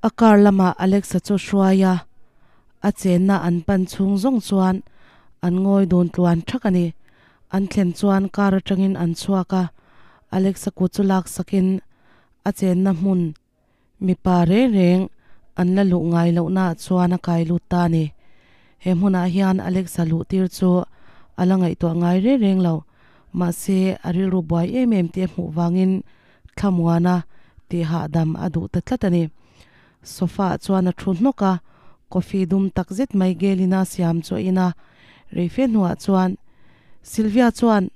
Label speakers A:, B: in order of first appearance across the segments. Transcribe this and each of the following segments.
A: A car lamah Alex-a chu hruai a, a chenna an pan chhung zawng chuan an ngawi dun tluan thak a ni. An thlen chuan car atangin an chhuak a, Alex-a kut chu laksakin a chenna hmun mipa reng reng an la luh ngai lohnaah chuan a kai lut ta a ni. He hmunah hian Alex-a luh tir chu a la ngaihtuah ngai reng reng lo, mahse a rilru buai em em tih a hmuh vangin thlamuana tih hahdam a duh ta tlat a ni. Sofa ah chuan a thu hnawk a, coffee dum tak zet mai Gelina siam chu a in a, reife hnuah chuan Sylvia chuan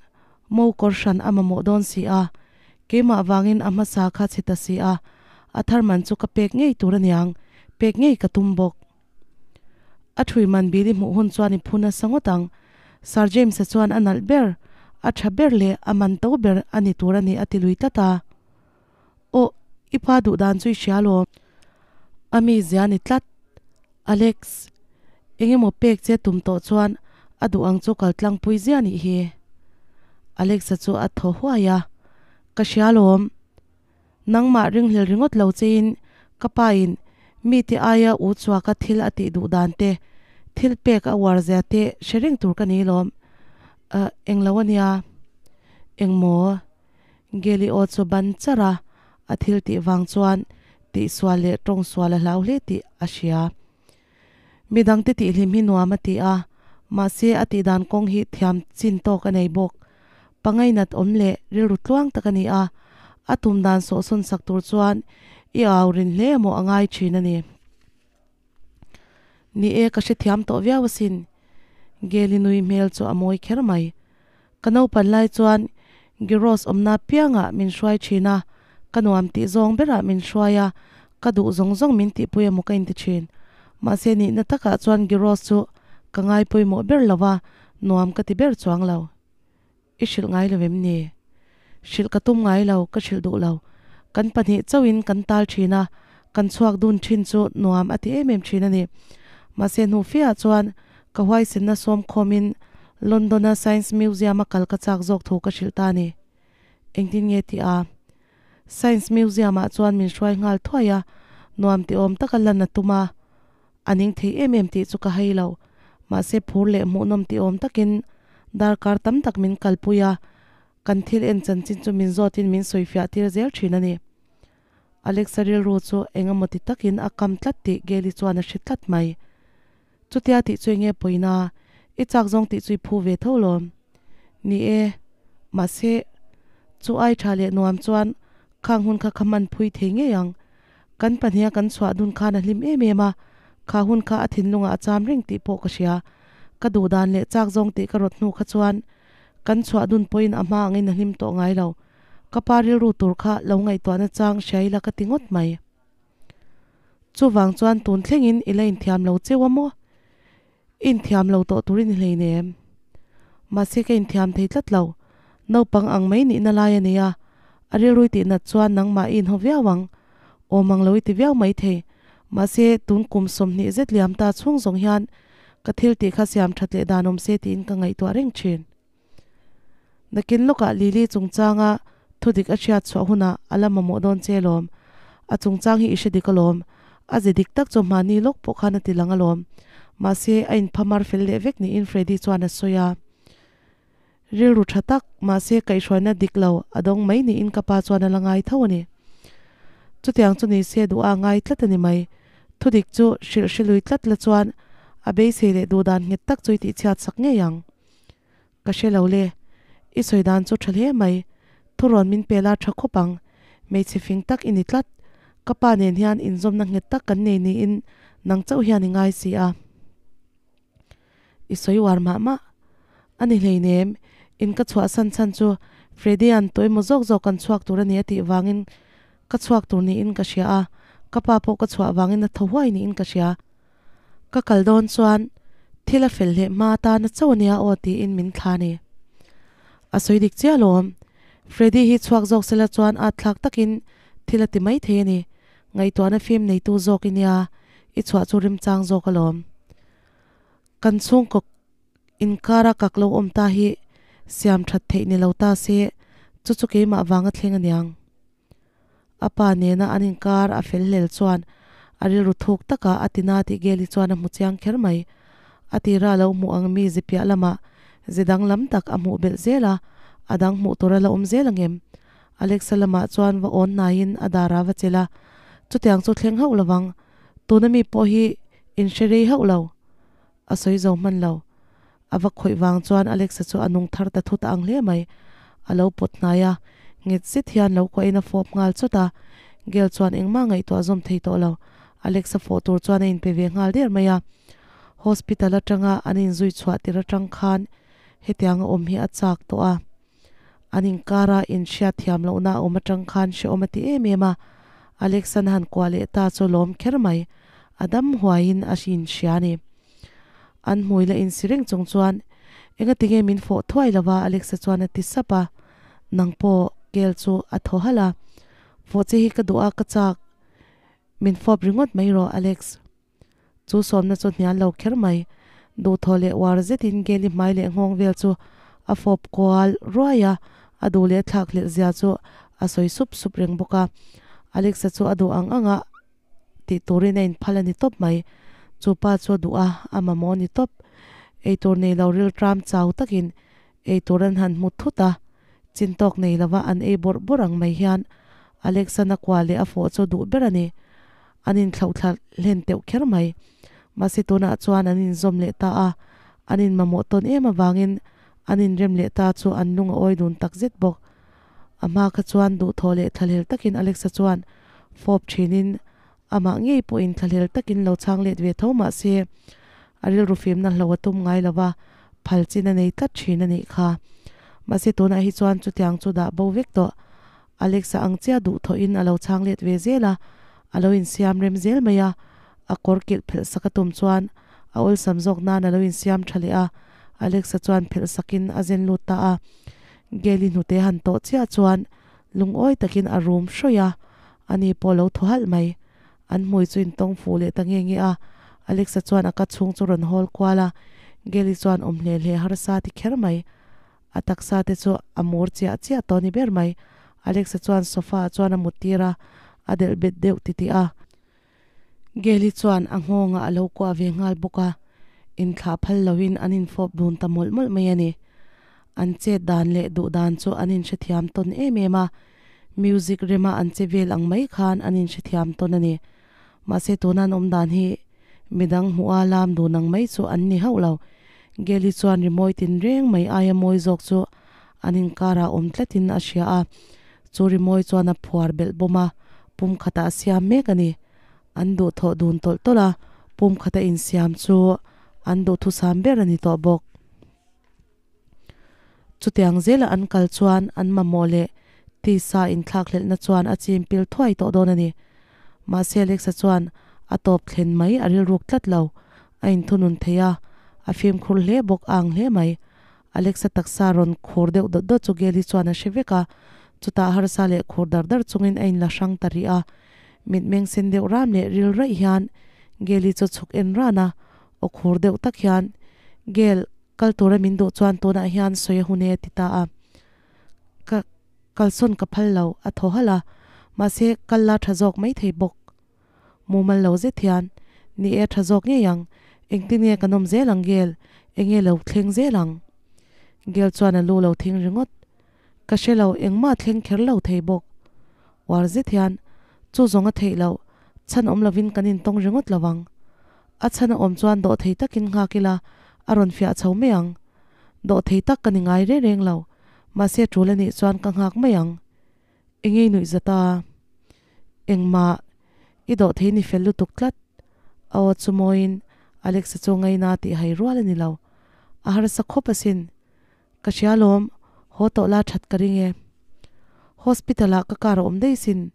A: Mo kawr hran a mamawh dawn si a, keimah vangin a hmasa kha chhe ta si a, a thar man chu ka pek ngei tur aniang, pek ngei ka tum bawk. A thui man bil i hmuh hun chuan i phu nasa ngawt ang. Sir James-a chuan a nalh ber, a tha ber leh a man to ber a ni tur a ni a ti lui tlat a. Aw, i pa duh dan chu i hria alawm. A mizia ni tlat. Alex, eng emaw pek che tum tawh chuan a duh ang chu kal tlangpui zia nih hi. Alex-a chu a thaw huai a, Ka hria alawm. Nangmah ringhlel ringawt lo chein ka pain mite aia u chhuaka thil a tih duh dan te, thil pek a uar zia te hre reng tur ka ni lawm. Uh, englo a nia. Engmaw? Geli aw chu ban char a, a thil tih vang chuan tihsual leh tawngsual a hlau hle tih a hria. Midangte tihhlim hi nuam a ti a, mahse a tihdan kawng hi thiam chin tawk a nei bawk. Pangainat awm leh rilru tluang tak a ni a, a tum dan sawhsawn sak tur chuan i au rin hle emaw a ngai thin a ni. Ni e, ka hrethiam tawh viau asin. Geli nui hmel chu a mawi kher mai. Ka naupan lai chuan Gyros awmna piangah min hruai thin a, ka nuam tih zawng berah min hruai a, ka duh zawng zawng min tihpui emaw ka inti thin. Mahse nihna takah chuan Gyros chu ka ngai pawimawh ber lo va, nuam ka ti ber chuang lo. I hrilh ngai lo em ni? Hrilh ka tum ngai lo, ka hrilh duh lo. Kan pahnih chauhin kan tal thin a, kan chhuak dun thin chu nuam a ti em em thin a ni. Mahse hnu fiah chuan ka huaisenna sawm khawmin London-a Science Museum-a kal ka chak zawk thu ka hrilh ta a ni. Engtin nge tih a? Science Museum-ah chuan min hruai nghal thuai a, nuam ti awm taka lan a tum a. A ning thei em em tih chu ka hei lo. Mahse phur leh hmuhnawm ti awm takin darkar tam tak min kalpui a, kan thil en chanchin chu min zawtin min sawifiah tir zel thin a ni. Alexa rilru chu eng emaw ti takin a kam tlat tih Gail-i chuan a hre tlat mai. Chutia tih chu enge pawina, i chak zawng tih chu i phu ve tho lawm. Ni e, mahse, chu ai tha leh nuam chuan khang hun kha kha hman phui thei ngei ang. Kan pahniha kan chhuah dun khan a hlim em em a, kha hun kha a thinlungah a cham reng tih pawh ka hria. Ka duh dan leh chak zawng tih ka rawt hnu kha chuan kan chhuah dun pawhin a hma angin a hlim tawh ngai lo. Ka pa rilru tur kha lo ngaihtuahna chang hria ila ka ti ngawt mai. Chuvang chuan tun thlengin i la inthiam lo cheu a maw? I inthiam lo tawh turin i hleinem. Mahse ka inthiam thei tlat lo. Naupang ang mai nihna lai a nei a, a rilrui tih nat chuan nangmah i inhaw viau ang. Awm ang lo i ti viau mai thei. Mahse tun kum 20 zet liam ta chhung zawng hian ka thil tih kha siam that leh dan awm se tiin ka ngaihtuah reng thin. Nakin lawkah Lily chungchanga thudik a hriat chhuah hunah a la mamawh dawn che alawm. A chungchang hi i hre dik alawm. A ze dik tak chu mahni lawk pawh khan a ti lang alawm. Mahse, a inphamar fel leh vek niin Freddy chuan a sawi a. Rilru tha tak, mahse kaihhruaina dik lo a dawng mai niin ka pa chuan a la ngai tho a ni. Chutiang chu ni se duh a ngai tlat a ni mai. Thudik chu hrilh hre lui tlat la chuan a beisei leh duh dan nghet tak chu i tihchhiat sak ngei ang. Ka hre lo le. I sawi dan chu tha hle mai. Thurawn min pe la tha khawp ang. Hmeichhe fing tak i ni tlat. Ka pa nen hian inzawmna nghet tak kan nei niin nang chauh hian i ngai si a. I sawi uar mah mah. A ni hleinem, in ka chhuahsan chhan chu Freddy-a'n tawimawh zawk zawk kan chhuak tur a ni a tih vangin ka chhuak tur niin ka hria a, ka pa pawh ka chhuah vangin a thaw huai niin ka hria. Ka kal dawn chuan thil a fel hleh hma tana chauh ania aw tiin min thla ni. A sawi dik chiah alawm. Freddy hi chhuak zawk sela chuan at thlak takin thil a ti mai thei a ni. Ngaihtuahna fim neitu zawk i nia, i chhuah chu remchang zawk alawm. Kan chhungkaw inkara kak lo awm ta hi siam that theih ni lo ta se, chu chu keimah vanga thleng aniang. A pa nena an inkar a fel hlel chuan A rilru thuk taka a tina tih Gail-i chuan a hmu chiang kher mai. A tira a lo hmuh ang mi zi piah lamah zi danglam tak a hmuh belh zel a, a dang hmuh tur a la awm zel angem? Alexa lamah chuan va awn hnaiin a dar a va chelh a, chutiang chu thleng hauh lovang, tuna mi pawh hi in hre rei hauh lo. A sawi zo hman lo. A va khawih vang chuan Alexa chu a nung thar ta thut a ang hle mai. A lo pawt hnai a, nghet zet hian lo kuahin a fawp nghal chawt a. Gail chuan engmah ngaihtuah zawm thei tawh lo. Alexa fawh tur chuan a inpe ve nghal der mai a. Hospital atanga an inzui chhuah tir atang khan hetiang a awm hi a chak tawh a. An inkara inhriat thiam lohna a awm atang khan hrehawm a ti em em a. Alex-a'n han kuah leh ta chu lawm kher mai. A dam huaiin a inhria a ni. An hmui la insi reng chung chuan, Engati nge min fawh thuai lo va? Alex-a chuan a ti sap a. Nang pawh Kel chu a thaw halh a. Fawh che hi ka duh a, ka chak. Min fawp ringawt mai rawh, Alex. Chu sawmna chu hnial lo kher mai. Duhthawh leh uar zetin Geli hmai leh nghawng vel chu a fawp kual ruai a, a duh leh thlak hlelh zia chu a sawi sup sup reng bawk a. Alexa chu a duh ang ang a tih turin a inphal a ni tawp mai. Chu pa chu a duh a, a mamawh a ni tawp. Eitur nei lo rilṭam chau takin eitur an han hmu thut a, chintawk nei lova an ei bawrh bawrh ang mai hian Alexa-na kua leh a fawh chu duh ber a ni. An inthlauhthla hlen teuh kher mai. Mahse tunah chuan an inzawm leh ta a, an inmamawh tawn em avangin an inrem leh ta chu an lung a awi dun tak zet bawk. A hma kha chuan duhthawh leh thlahlel takin Alexa chuan fawp thinin amah ngei pawhin thlahlel takin lo chhang let ve tho mahse a rilru fimna hlo a tum ngai lova phal chin a nei tlat thin a nih kha. Mahse tunah hi chuan chutiang chu dah bo vek tawh. Alexa ang chiah duh thawhin a lo chhang let ve zel a, a lo insiam rem zel mai a, a kawr kilh phelh sak a tum chuan a awlsam zawk nan a lo insiam tha leh a, Alexa chuan phelh sakin a zen lut ta a. Gail-i hnute han tawh chiah chuan lungawi takin a rum hrawih a, ani pawh a lo thaw halh mai. An hmui chu intawng fuh leh ta nge nge a, Alexa chuan a ka chhung chu rawn hawl kual a, Gail-i chuan awm hle hle harsa ti kher mai. A taksa te chu a mur chiah chiah tawh ni ber mai. Alexa chuan sofa ah chuan a mut tir a, a delh bet deuh titih a. Gail-i chuan a nghawngah a lo kuah ve nghal bawk a, inthlah phal loin an infawp dun ta mawlh mawlh mai a ni. An chet dan leh duh dan chu an inhrethiam tawn em em a, music rema an che vel ang mai khan an inhrethiam tawn a ni. Mahse tuna an awm dan hi midang hmuh a lam dun ang mai chu an ni hauh lo. Gail-i chuan rimawi tinreng mai aia mawi zawk chu an inkarah awm tlatin a hria a, chu rimawi chuan a phuar belh bawm a, pum khatah a siam mek a ni. An duhthawh dun tawlh tawlh a, pum khata insiam chu an duhthusam ber a ni tawh bawk. Chutiang zela an kal chuan an mamawh leh tisa inthlakhlelhna chuan a chim pil thuai tawh dawn a ni. Mahse Alexa chuan a tawp thlen mai a rilruk tlat lo. A inthunun thei a, a fimkhur hle bawk a ang hle mai. Alexa taksa rawn khur deuh dawt dawt chu Gail-i chuan a hre vek a, chutah harsa leh khur dar dar chungin a inla hrang ta rih a. Mitmeng sen deuh ram leh ril raih hian Gail-i chu chhuk en ran a, aw khur deuh tak hian, Gail, Kal tura min duh chuan tunah hian sawi a hun e a ti ta a. Ka kalsawn ka phal lo, a thaw halh a, mahse kal la tha zawk mai thei bawk. Mumal lo zet hian, Ni e tha zawk ngei ang, engtin nge kan awm zel ang Gail, enge lo thleng zel ang? Gail chuan a lu lo thing ringawt. Ka hre lo, engmah thleng kher lo thei bawk. Uar zet hian, Chu zawng a theih loh, chhan awm lovin kan intawng ringawt lo ang. A chhan a awm chuan dawh thei takin nghak ila, a rawn fiah chho mai ang. Dawh thei tak ka ni ngai reng reng lo, mahse tul a nih chuan ka nghak mai ang. Engei nuih zat a? Engmah, i dawh thei ni fel lutuk tlat. A aw chu mawiin Alexa chu ngaina tih hai rual a ni lo. A harsa khawp asin. Ka hria lawm, haw tawh la that ka ring e. Hospital ah ka car a awm daih sin.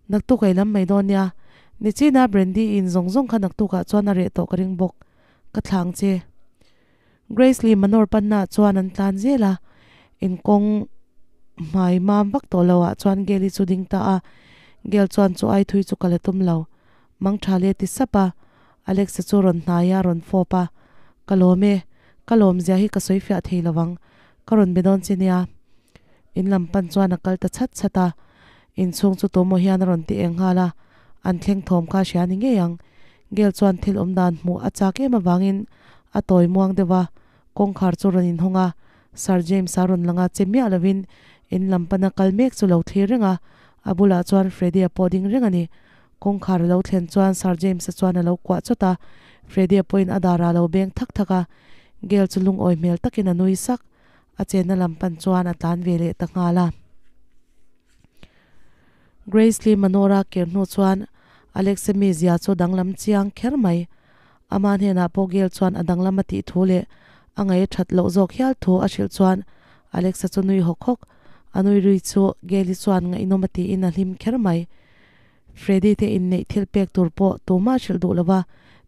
A: Naktuk a i lam mai dawn nia. Nichina Brandy in zawng zawng kha naktuk ah chuan a reh tawh ka ring bawk. Ka thlang che. Grace Lee Manor panna ah chuan an tlan zel a. In kawng hmai mam vak tawh lo ah chuan Gail i chu ding ta a. Gail chuan chu ai thui chu ka la tum lo. Mang tha le ti sap a. Alex-a chu rawn hnai a, rawn fawp a, Ka lawm e, ka lawm zia hi ka sawi fiah thei lo ang, ka rawn be dawn che nia. In lam pan chuan a kal ta chhat chhat a, inchhung chu tumaw hian a rawn ti eng nghal a. An thleng thawm kha hria ni ngei ang. Gail chuan thil awm dan hmuh a chak em avangin a tawi muang deuh a, kawngkhar chu rawn inhawng a, Sir James-a rawn lang a che miah lovin in lam pana kal mek chu lo thlir reng a, a bulah chuan Freddy-a pawh ding reng a ni. Kawngkhar a lo thlen chuan Sir James-a chuan a lo kuah chawt a, Freddy-a pawhin a darah a lo beng thak thak a, Gail chu lungawi hmel takin a nui sak. A chenna lam pan chuan a tlan ve leh ta nghal a. Grace Lee Manora kir hnu chuan Alex-a mizia chu danglam chiang kher mai. Ama hnenah pawh Gail chuan a danglam a tih thu leh a ngaih a that loh zawk hial thu a hrilh chuan Alex-a chu nui hawk hawk. A nui rui chu Gail-i chuan ngaihnawm a tiin a hlim kher mai. Freddy te inneih thil pek tur pawh tumah hrilh duh lova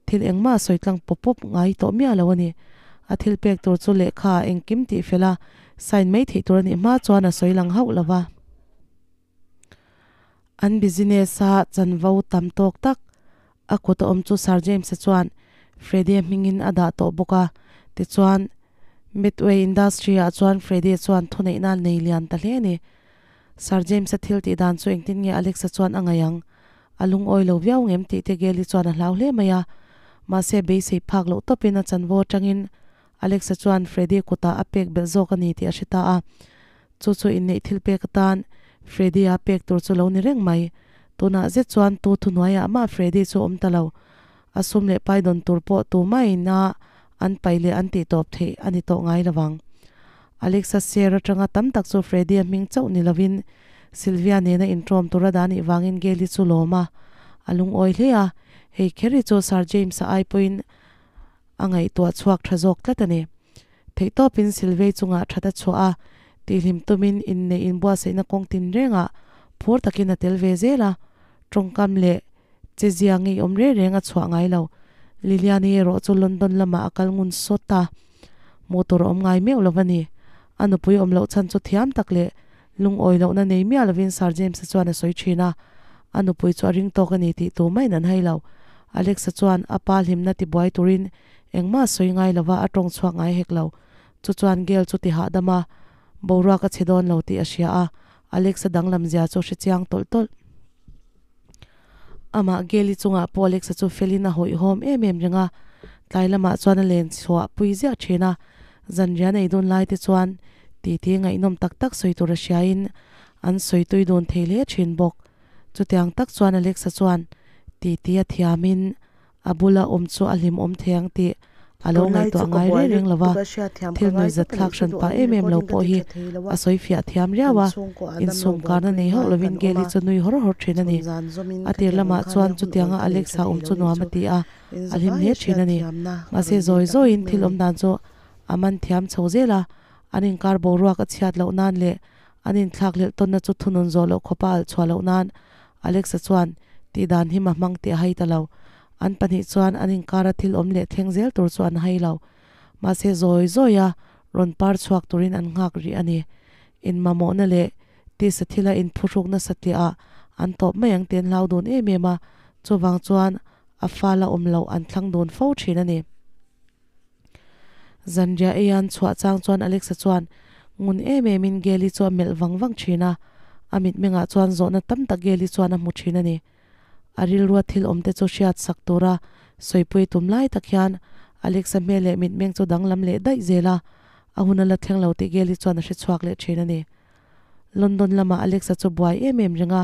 A: thil engmah sawi tlang pawp pawp ngai tawh miah lo a ni. A thil pek tur chu lehkha ah engkim tih fel a, sign mai theih tur a nih hma chuan a sawi lang hauh lova. An business a chanvo tam tawk tak a kut a awm chu Sir James-a chuan Freddy-a hmingin a dah tawh bawk a, tichuan Midway Industry-ah chuan Freddy-a chuan thuneihna nei lian ta hle a ni. Sir James-a thil tih dan chu engtin nge Alex-a chuan a ngaih ang? A lungawi lo viau ngem tih te Gail-i chuan a hlau hle mai a. Mahse beisei phak loh tawpin a chanvo atangin Alex-a chuan Freddy kutah a pek belh zawk a ni tih a hre ta a. Chu chu inneih thil pek atan Freddy-a pek tur chu lo ni reng mai. Tunah zet chuan tu thuhnuaiah mah Freddy chu awm ta lo. A sum leh pai dawn tur pawh tumah-in a an paih leh an tih tawp theih a ni tawh ngai lovang. Alexa share atanga tam tak chu Freddy-a hming chauh ni lovin Sylvia nena intawm tura dah nih vangin Gail-i chu lawm a, a lungawi hle a, hei kher hi chu Sir James-a ai pawhin a ngaihtuah chhuak tha zawk tlat a ni. Theihtawpin Sylvia-i chungah that a chhuah a, tihhlim tumin inneih inbuatsaihna kawng tinrengah phur takin a tel ve zel a, tawngkam leh Che zia ngeiawm reng reng a chhuah ngai lo. Liliani erawh chu London lamah a kal ngun sawt a, hmuh tur a awm ngai meuh lo va ni. A nupui awm loh chhan chu thiam tak leh lungawi lohna nei miah lovin Sir James-a chuan a sawi thin a, a nupui chu a ring tawk a ni tih tu maiin an hai lo. Alex-a chuan a pa hlimna tibuai turin engmah a sawi ngai lova a tawng chhuak ngai hek lo. Chu chuan Gail chu ti hahdam a, boruak a chhe dawn lo tih a hria a, Alex-a danglam zia chu hre chiang tawlh tawlh. Amah Gail-i chungah pawh Alexa chu felin a hawihhawm em em reng a, tlai lamah chuan a len chhuah pui ziah thin a, zanriah nei dun lai te chuan titi ngaihnawm tak tak sawi tur a hriain an sawi tui dun thei hle thin bawk. Chutiang tak chuan Alexa chuan titi a thiamin A bula awm chu a hlimawm thei ang tih a lo
B: Tunlai chu
A: ngaihtuah
B: ka
A: ngai
B: buai
A: reng reng lo
B: lutuk
A: va,
B: a hriatthiam ka
A: thil
B: ngai
A: nuihzat
B: vek a
A: thlak
B: nih chu
A: hran
B: duh
A: pah
B: angin
A: em em lo
B: recording ka
A: pawh
B: ti
A: hi
B: tha thei lo a,
A: a sawi fiah thiam riau
B: kan
A: a,
B: chhungkaw ah damlo
A: insumkarna
B: buaipui
A: nei hauh
B: ngai
A: lovin
B: kan awm
A: Gail-i
B: a,
A: chu nui hawr hawr thin a ni.
B: chhun zan zawmin
A: A tir
B: khatiang ang
A: lamah
B: kha
A: chuan
B: nia hun awl
A: chutianga
B: ka nei tha
A: Alexa
B: thei
A: awm
B: lo
A: chu
B: nih
A: nuam
B: chu
A: a ti a,
B: in
A: a hlim
B: zavaia
A: hle thin a ni.
B: hriatthiamna ka
A: Mahse
B: rawn dil
A: zawi
B: tak
A: zawiin
B: meuh
A: thil
B: a ni.
A: awm dan chu a man thiam chho zel a, an inkar boruak a chhiat loh nan leh an inthlak hlelh tawnna chu thunun zawh loh khawpa alh chhuah loh nan Alexa chuan tihdan hi ma hmang tih a hai ta lo. An pahnih chuan an inkara thil awm leh thleng zel tur chu an hai lo. Mahse zawi zawia rawn par chhuak turin an nghak rih a ni. Inmamawhna leh tisa thila inphuhrukna satliah ah an tawp mai ang tih an hlau dun em em a, chuvang chuan a fala awm loh an thlang dun fo thin a ni. Zanriah ei an chhuah chang chuan Alexa chuan ngun em em in Gail-i chu a melh vang vang thin a, a mitmengah chuan zawhna tam tak Gail-i chuan a hmu thin a ni. A rilrua thil awm te chu hriat sak tura sawipui tum lai tak hian Alexa hmel leh mitmeng chu danglam leh daih zel a, a hun a la thleng lo tih Gail-i chuan a hre chhuak leh thin a ni. London lamah Alexa chu buai em em reng a,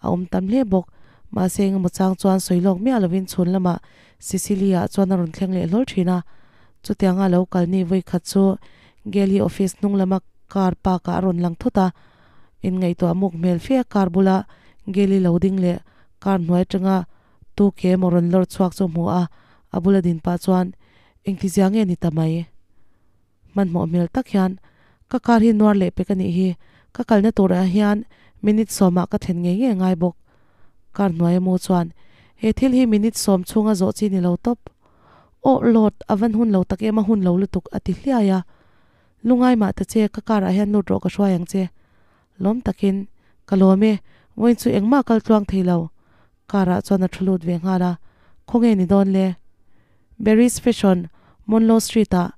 A: a awm tam hle bawk. Mahse engemaw chang chuan sawi lawk miah lovin chhun lamah Sicily-ah chuan a rawn thleng leh hlawl thin a. Chutianga lo kal ni vawi khat chu Gail-i office hnung lama car park-ah a rawn lang thut a. Inngaihtuah muk hmel fe a car bula Gail-i lo ding leh car hnuai atanga tu ke emaw rawn lawr chhuak chu a hmu a, a bula din pah chuan, Engtizia nge ni ta mai? Hmanhmawh hmel tak hian, Ka car hi nuar leh pek a nih hi, ka kalna turah hian minute sawmah ka thlen ngei ngei angai bawk. Car hnuaia mu chuan, He thil hi minute sawm chhunga zawh chi ni lo tawp. Aw Lord, a van hun lo tak em a hun lo lutuk a ti hliai a. Lungai mah ta che, ka car ah hian lut rawh ka hruai ang che. Lawm takin, Ka lawm e, vawiin chu engmah kal tluang thei lo. Car ah chuan a thu lut ve nghal a, Khawnge ni dawn le? Berry's Fashion, Monloe Street ah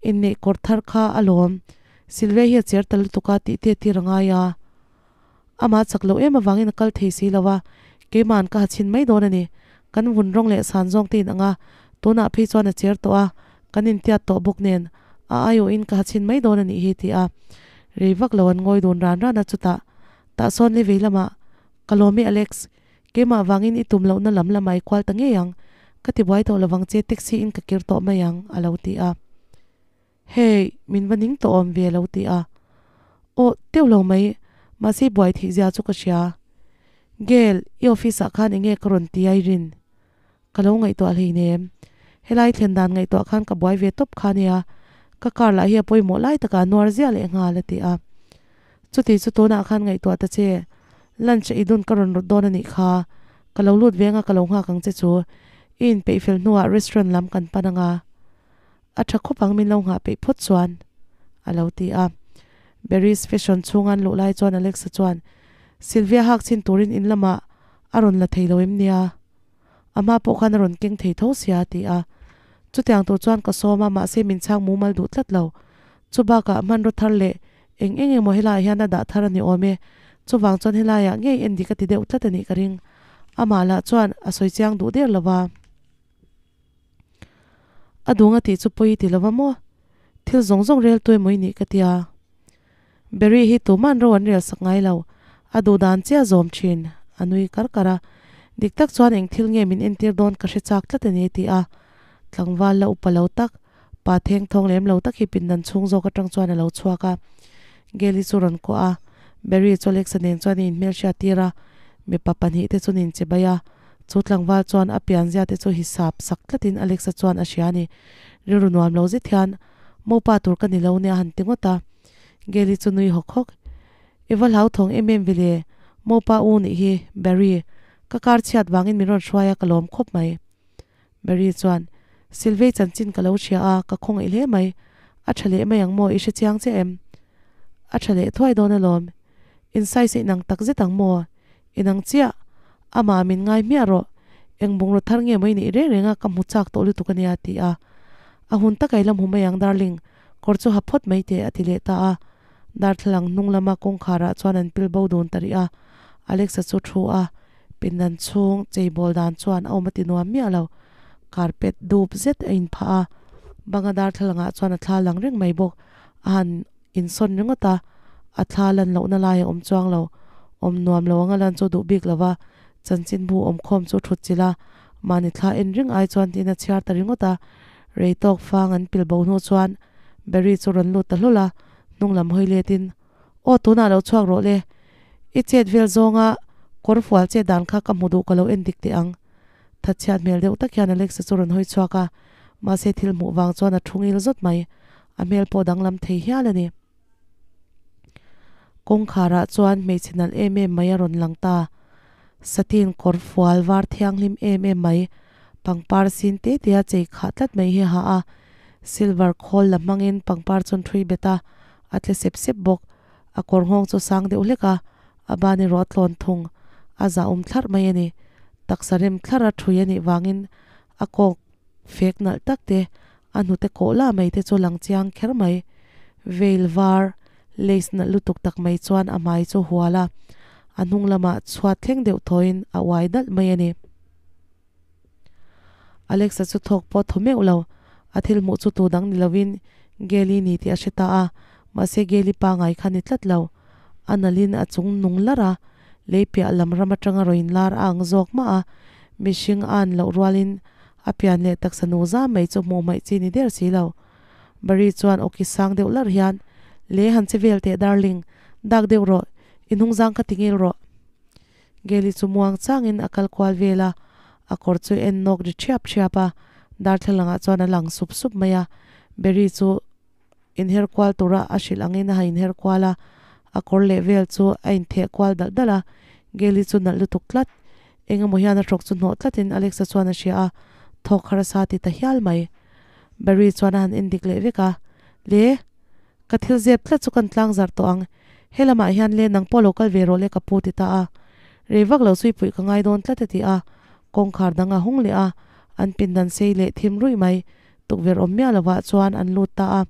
A: inneih kawr thar kha a lawm. Sylvia hi a cher ta lutuk a tih te tir a ngai a. Amah chak loh em avangin a kal thei si lo a, Keiman ka ha chhin mai dawn a ni. Kan vun rawng leh san zawng te in ang a, tunah phei chuan a cher tawh a, kan intiat tawh bawk nen a aiawhin ka ha chhin mai dawn a nih hi ti a rei vak lo an ngawi dun ran ran a chutah tah sawn le vei lamah ka lawm e Alex keimah vangin i tum lohna lam lamah i kual ta ngei ang ka ti buai tawh lovang che taxi in ka kir tawh mai ang a lo ti a hei min va ning tawh awm ve a lo ti a aw teuh lo mai mahse i buai theih zia chu ka hria Gail i office ah khan enge ka rawn ti a i rin Ka lo ngaihtuah hleinem. Helai thlen dan ngaihtuah khan ka buai ve tawp kha nia, ka car lah hi a pawimawh lai takah a nuar ziah leh nghal a ti a. Chuti chu tunah khan ngaihtuah ta che, lunch a i dun ka rawn rawt dawn a nih kha, ka lo lut veng a ka lo nghak ang che chu, i inpeih fel hnuah restaurant lam kan pan anga a tha khawp ang min lo nghah peih phawt chuan a lo ti a. Berry's fashion chhunga an luh lai chuan Alexa chuan Sylvia hak chhin turin in lamah a rawn la thei lo em nia? A hma pawh khan a rawn keng thei tho sia a ti a. Chutiang tur chuan ka sawm a, mahse min chhang mumal duh tlat lo. Chu bakah hmanraw thar leh eng eng emaw helaiah hian a dah thar a ni awm e. Chuvang chuan helaiah ngei en dik a ti deuh tlat a nih ka ring. Amah lah chuan a sawi chiang duh der lo va. A dung a tih chu pawi i ti lo va maw? Thil zawng zawng rel tu emaw i nih ka tia. Berry hi tuman ro an rel sak ngai lo, a duh dan chiah zawm thin, a nui kar kar a. Dik tak chuan eng thil nge min entir dawn ka hre chak tlat a ni ti a. Tlangval la upa lo tak, pa theng thawng lem lo tak hi pindan chhung zawk atang chuan a lo chhuak a. Gail-i chu rawn kuah a, Berry chu Alexa nen chuan a inhmelhriat tir a, mipa pahnih te chu nin che bai a. Chu tlangval chuan a pianzia te chu hisap sak tlatin Alexa chuan a hria a ni. Rilru nuam lo zet hian Mopa tur ka ni lo nia han ti ngawt a. Gail-i chu nui hawk hawk. I va hlauthawng em em vile, Mopa u nih hi, Barry. Ka kar chhiat vangin min rawn hruai a ka lawm khawp mai. Barry chuan, Sylvie chanchin ka lo hria a, ka khawngaih hle mai. A tha leh mai ang maw, i hre chiang chiah em? A tha leh thuai dawn alawm. In size a inang tak zet ang maw? Inang chiah. Amah min ngai hmiah rawh. Eng bungraw thar nge maw i neih reng reng a, ka hmu chak tawh lutuk a nia a ti a. A hun taka i la hmu mai ang darling, kawr chu ha phawt mai teh a ti leh ta a. Darthlalang hnung lama kawngkharah chuan an pil bo dun ta rih a. Alexa chu thu a, pindan chhung cheibawl dan chuan a awm a ti nuam miah lo. Carpet dup zet a inphah a, banga darthlalangah chuan a thla lang reng mai bawk. A han insawn ringawt a, a thla lan lohna lai a awm chuang lo. Awm nuam lo anga lan chu duh bik lo va, chanchinbu awmkhawm chu thut chilh a, mahni thla en ring ai chuan tiin a chhiar ta ringawt a. Rei tawk fang an pil bo hnu chuan Barry chu rawn lut ta hlawlh a, hnung lam hawi letin, Aw tunah lo chhuak rawh le, i chet vel zawnga kawr fual chet dan kha ka hmu duh ka lo en dik teh ang. Thatchhiat hmel deuh tak hian Alexa chu rawn hawi chhuak a, mahse thil hmuh vang chuan a thu ngil zawt mai. A hmel pawh danglam thei hial a ni. Kawngkharah chuan hmeichhe nalh em em mai a rawn lang ta. Satin kawr fual var thianghlim em em mai, pangpar sin te te a chei khah tlat mai hi a ha a. Silver khawl la hmangin pangpar chuan thui bet a, a tle sep sep bawk. A kawr nghawng chu sang deuh hlek a, a ban erawh a tlawn thung. A zahawm thlarh mai a ni. Taksa rem thlarh a thui a nih vangin a kawk fek nalh tak te, a hnute kawh lah mai te chu lang chiang kher mai. Veil var, lace nalh lutuk tak mai chuan a hmai chu hual a, a hnung lamah chhuat thleng deuh thawiin a uai nalh mai a ni. Alexa chu thawk pawh thaw meuh lo, a thil hmuh chu tu dang ni lovin Gail-i ni tih a hre ta a, mahse Gail-i pangai kha ni tlat lo. A nalhin a chung nung larh a, lei piah lam ram atanga rawn lar a ang zawk mah a, mihring a an loh rualin a pian leh taksa nu zam mai chu hmuh hmaih chi ni der si lo. Barry chuan awki sang deuh larh hian, Le han che vel teh darling, dak deuh rawh, i hnungzang kha ti ngil rawh. Gail-i chu muang changin a kal kual vel a, a kawr chu en nawk ri thiap thiap a, darthlalangah chuan a lang sup sup mai a, Barry chu inher kual tura a hrilh angin a ha inher kual a, a kawr leh vel chu a intheh kual dalh dalh a, Gail-i chu nalh lutuk tlat. Eng emaw hian a hrawk chu hnawh tlatin Alexa chuan a hria a, thawk harsa ti ta hial mai. Barry chuan a han en dik leh vek a, Le, ka thil zep tlat chu kan tlang zarh tawh ang. He lamah hian le nang pawh lo kal ve rawh le ka pu ti ta a. Rei vak lo chu i puih ka ngai dawn tlat a ti a, kawngkhar dang a hung leh a, an pindan sei leh thim ruih mai. Tukverh awm miah lovah chuan an lut ta a,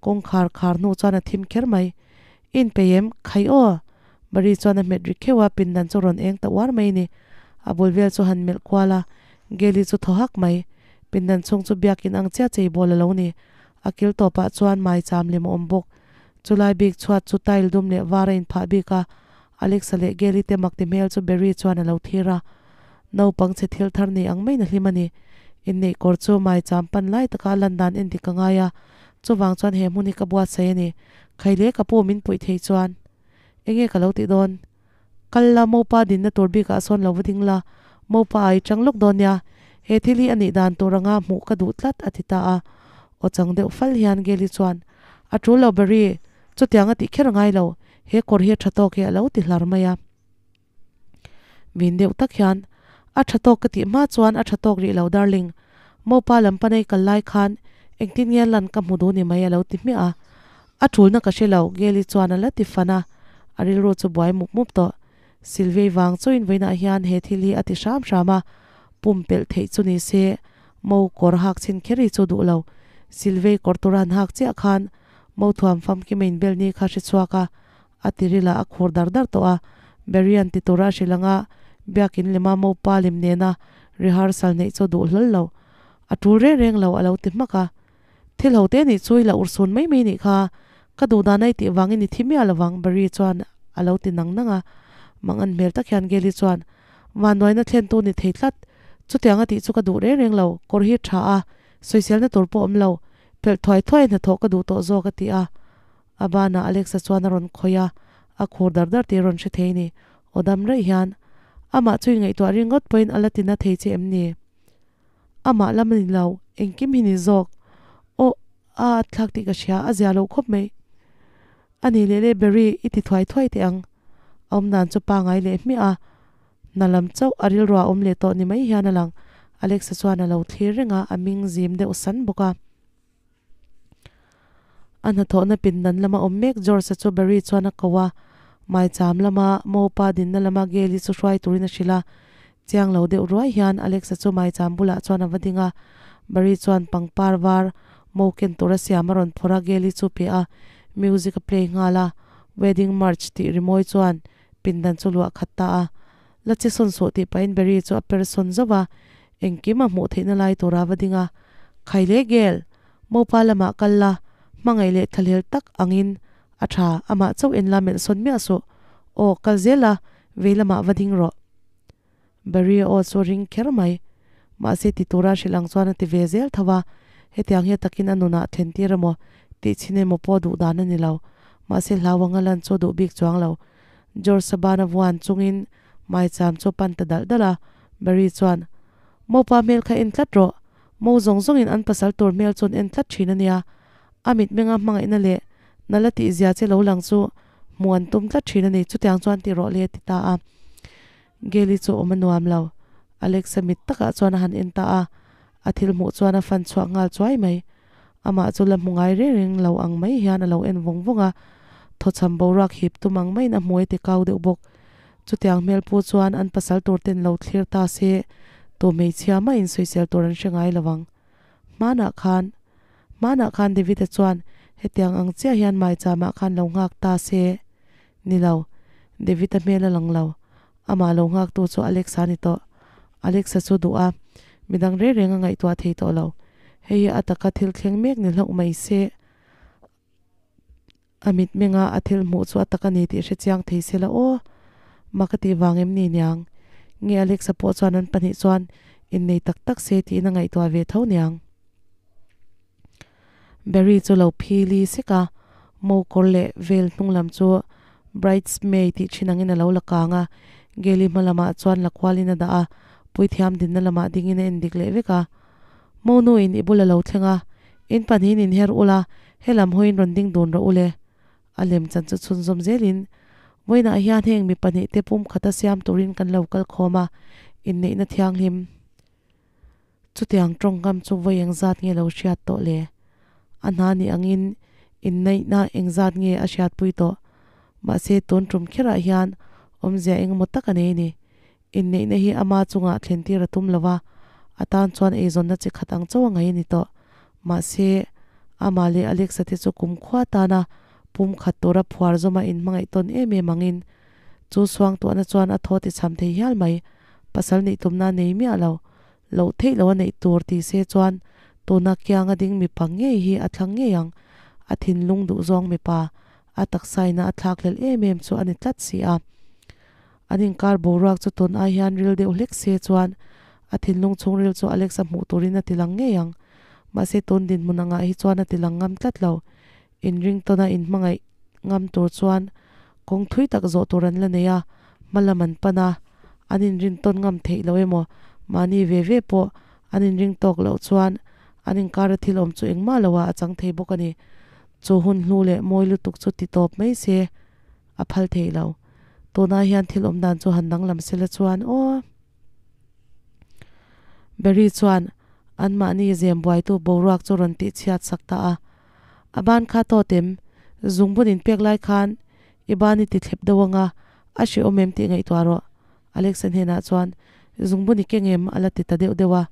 A: kawngkhar khar hnu chuan a thim kher mai. I inpeih em? Khai aw! Marie chuan a hmet ri kheuh a, pindan chu rawn eng ta uar mai a ni. A bul vel chu han melh kual a, Geli chu thaw hak mai. Pindan chhung chu biakin ang chiah cheibawl a lo ni. A kil tawpah chuan maicham lem a awm bawk. Chulai bik chhuat chu tile dum leh var a inphah bik a, Alexa leh Geli te mak ti hmel chu Barry chuan a lo thlir a. Naupang chhe thil thar nei ang maiin a hlim a ni. Inneih kawr chu maicham pan lai taka a lan dan en dik a ngai a, chuvang chuan he hmun hi ka buatsaih a ni. Khaile ka pu min puih thei chuan enge ka lo tih dawn? Kal la, mopa dinna tur bikah sawn lo va ding la, mopa a i chang lawk dawn nia, he thil hi a nih dan tur anga hmuh ka duh tlat a ti ta a. Aw chang deuh fal hian Geli chuan, A tul lo Barry, chutiang a tih kher a ngai lo, he kawr hi a tha tawk e a lo ti hlar mai a. Vin deuh tak hian, A tha tawk ka tih hma chuan a tha tawk rih lo darling, mopa lam panei kal lai khan engtin nge lan ka hmu duh ni mai a lo ti hmiah a. A tulna ka hre lo, Geli chuan a la ti fan a, a rilru chu buai mup mup tawh. Sylvie vang chuin vawiinah hian he thil hi a ti hram hram a, pumpelh theih chu ni se, mo kawr hak chhin kher hi chu duh lo. Sylvie kawr tura han hak chiah khan mo thuam famkim a inbel ni kha hre chhuak a, a ti ril a, a khur dar dar tawh a. Barry-a'n ti tura a hrilh anga biakin lema mo pa lem nena rehearsal neih chu duh hlawl lo. A tul reng reng lo a lo ti hmak a. Thil ho te nih chu i la urhsun mai mai nih kha, ka duh dan a i tih vangin i thi miah lovang Barry chuan a lo ti nang nang a. Mangan hmel tak hian Geli chuan, Vanduaina thlentu ni thei tlat, chutiang a tih chu ka duh reng reng lo, kawr hi tha a, sawiselna tur pawh awm lo, phelh thuai thuai hnathawh ka duh tawh zawk a ti a. A banah Alexa chuan a rawn khawih a, a khur dar dar tih a rawn hre thei ni. Aw dam raih hian, Amah chu i ngaihtuah ringawt pawhin a la tina thei che em ni? Amah lam a ni lo, engkim hi ni zawk. Aw, a at thlak tih ka hria, a zia lo khawp mai. A ni leh leh Barry, i ti thuai thuai teh ang. A awm dan chu pangai leh hmiah a, hna lam chauh a rilru a awm leh tawh ni mai hian a lang. Alexa chuan a lo thlir reng a, a ming zim deuh san bawk a. A hnathawhna pindan lama awm mek George-a chu Barry chuan a ko a, maicham lama Mopa dinna lama Gail-i chu hruai turin a hrilh a. Chiang lo deuh ruai hian Alex-a chu maicham bulah chuan a va ding a, Barry chuan pangpar var mo ken tura siam a rawn phawrh a, Gail-i chu pe a, music a play nghal a, Wedding March tih rimawi chuan pindan chu luah khat ta a. La che sawn suh tih pahin Barry chu a per sawn zauh a, engkim a hmuh theihna lai tura va ding a, Khai le Gail! Mopa lamah kal la, hmangaih leh thlahlel tak angin a tha, amah chauh en la melh sawn miah suh. Aw, kal zel la, vei lamah va ding rawh. Barry aw chu ring kher mai. Mahse ti tura hrilh ang chuan a ti ve zel tho a, hetiang hi a takin a nunah thlen tir emaw tih chhin emaw pawh duh dan a ni lo. Mahse hlau anga lan chu duh bik chuang lo. George Sabana vuan chungin maicham chu a pan ta dalh dalh a, Barry chuan, Mopa hmel kha en tlat rawh, Mo zawng zawngin an pasal tur hmel chuan en tlat thin a nia. A mitmenga hmangaihna leh nala tih zia che lo lang chu hmuh an tum tlat thin a ni. Chutiang chuan ti rawh le a ti ta a. Gail-i chu awm a nuam lo. Alex-a mit takah chuan a han en ta a. A thil hmuh chuan a fan chhuah nghal chuai mai. Amah chu la hmu ngai reng reng lo ang mai hian a lo en vawng vawng a. Thawchham boruak hip tum ang maiin a hmuai ti kau deuh bawk. Chutiang hmel pu chuan an pasal tur ten lo thlir ta se, tu hmeichhia mah in sawisel tur an hre ngai lo ang. Hmanah khan, hmanah khan David-a chuan hetiang ang chiah hian maicham ah khan lo nghak ta se. Ni lo, David-a hmel a lang lo. Amah lo nghak tu chu Alex-a ni tawh. Alex-a chu duh a, midang reng reng a ngaihtuah thei tawh lo. Hei hi a taka thil thleng mek ni hlauh mai se. A mitmenga a thil hmuh chu a tak a ni tih hre chiang thei se la aw. Mak a tih vang em ni niang? Nge Alexa pawh chuan an pahnih chuan innei tak tak se tiin a ngaihtuah ve tho niang. Barry chu lo phili sek a, mo kawr leh vel hnung lam chu bridesmaid tih thin angin a lo la kang a, Gail-i hma lamah chuan la kualin a dah a, puithiam dinna lamah dingin a endik leh vek a. Mo nu in i bul a lo thleng a, in pahnihin in her ula, helam hawiin rawn ding dun rawh ule. A lem chan chu chhunzawm zelin, Vawiinah hian heng mi pahnih te pum khata siam turin kan lo kal khawm a, inneihna thianghlim. Chutiang tawngkam chu vawi engzat nge lo hriat tawh le? A hna nih angin inneihna engzat nge a hriatpui tawh? Mahse tun tum kherah hian awmzia engemaw tak a nei ni. Inneihna hi ama chungah thlentir a tum lo va, a tan chuan eizawnna chi khat ang chauh a ngaih a ni tawh. Mahse, amah leh Alexa te chu kumkhua tana pum khat tura phuar zawma inhmangaih tawn em em angin, chu suangtuahna chuan a thaw ti cham thei hial mai. Pasal neih tumna nei miah lo, loh theih loh a neih tur ti se chuan tuna kianga ding mipa ngei hi a thlang ngei ang. A thinlung duhzawng mipa, a taksaina a thlakhlelh em em chu a ni tlat si a. An inkar boruak chu tun ai hian ril deuh hlek se chuan a thinlung chhungril chu Alex-a hmuh turin a ti lang ngei ang. Mahse tun dinhmun angah hi chuan a ti lang ngam tlat lo. Inring tawna inhmangaih ngam tur chuan kawng thui tak zawh tur an la nei a, hma lam an pan a, an inrin tawn ngam theih loh emaw mahni ve ve pawh an inring tawk loh chuan an inkara thil awm chu engmah loah a chang thei bawk a ni. Chu hun hlu leh mawi lutuk chu ti tawp mai se a phal thei lo. Tunah hian thil awm dan chu han danglam sela chuan aw. Barry chuan anmahni zem buaitu boruak chu rawn tih chhiat sak ta a. A ban kha tawt em? Zungbun inpek lai khan i ban i ti thlep deuh anga a hrehawm em tih ngaihtuah rawh. Alexa hnenah chuan zungbun i keng em? a la ti ta deuh deuh a.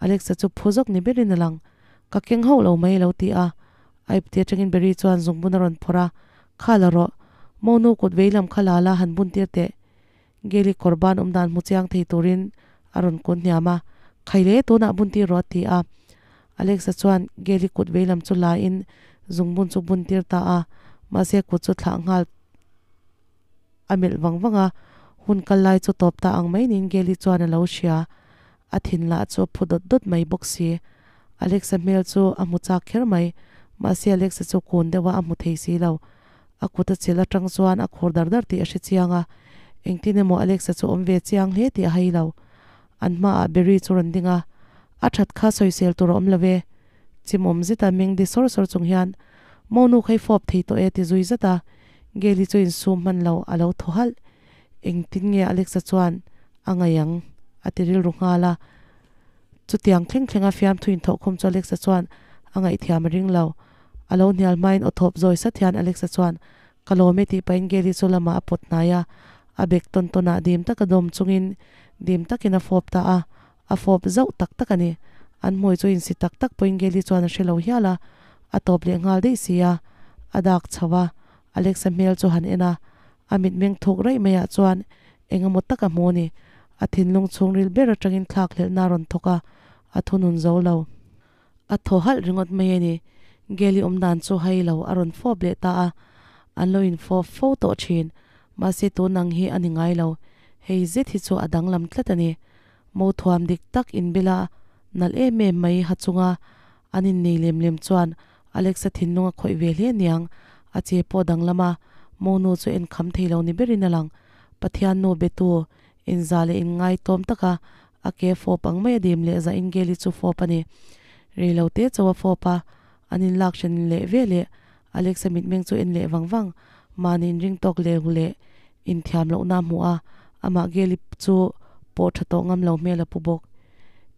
A: Alexa chu phu zawk ni berin a lang. Ka keng hauh lo mai a lo ti a. A ipti atangin Barry chuan zungbun a rawn phawrh a, Kha la rawh. Monu kut vei lam kha la la han bun tir teh. Geli kawr ban awm dan hmu chiang thei turin a rawn kun hniam a, Khaile, tunah bun tir rawh a ti a. Alexa chuan Geli kut vei lam chu la in zungbun chu bun tir ta a, mahse kut chu thlah nghal a melh vang vang a, hun kal lai chu tawp ta ang mai niin Geli chuan a lo hria. A thin lah chu a phu dawt dawt mai bawk si. Alexa hmel chu a hmu chak kher mai, mahse Alexa chu kun deuh a a hmu thei si lo. A kut a chil atang chuan a khur dar dar tih a hre chiang a, engtin emaw Alexa chu awm ve chiang hle tih a hai lo. An hmaah Barry chu rawn ding a, A that kha sawisel tur a awm lo e. Chimawm zeta meng di sawr sawr chung hian, Monu kha i fawp thei tawh e ti zui zat a, Gail-i chu insum hman lo a lo thaw halh. Engtin nge Alexa chuan a ngaih ang? a ti rilru nghal a. Chutiang thleng thlenga fiamthu inthawhkhum chu Alexa chuan a ngaihthiam a ring lo. A lo hnial hmain aw thawp zawi sat hian Alexa chuan, Ka lawm e tih pahin Gary chu lamah a pawt hnai a, a bek tawn tawnah dim taka dawm chungin dim takin a fawp ta a, a fawp zauh tak tak a ni. An hmui chu insi tak tak pawhin Gary chuan a hre lo hial a, a tawp leh nghal daih si a, a dak chho a, Alexa hmel chu han en a, a mitmeng thuk raih maiah chuan eng emaw tak a hmu a ni. A thinlung chhungril ber atangin thlakhlelhna a rawn thawk a, a thunun zo lo. A thaw halh ringawt mai a ni. Geli awm dan chu hai lo a rawn fawp leh ta a, an lo infawp fo tawh thin. Mahse tun ang hi a ni ngai lo. Hei zet hi chu a danglam tlat a ni. Mo thuam dik tak inbila nalh em em mai ha chunga an innei lem lem chuan Alexa thinlung a khawih ve hle aniang. A che pawh danglam a, monu chu en kham thei lo ni berin a lang. Pathian nu betu inza leh inngaitawm taka a ke fawp ang mai a dim leh zah in Geli chu fawp a ni. Rei lo te chauh a fawp a, an inlak hran leh ve leh Alexa mitmeng chu en leh vang vang, mahni inring tawk leu leh inthiam lohna a hmuh a, amah Geli chu pawh tha tawh ngam lo hmel a pu bawk.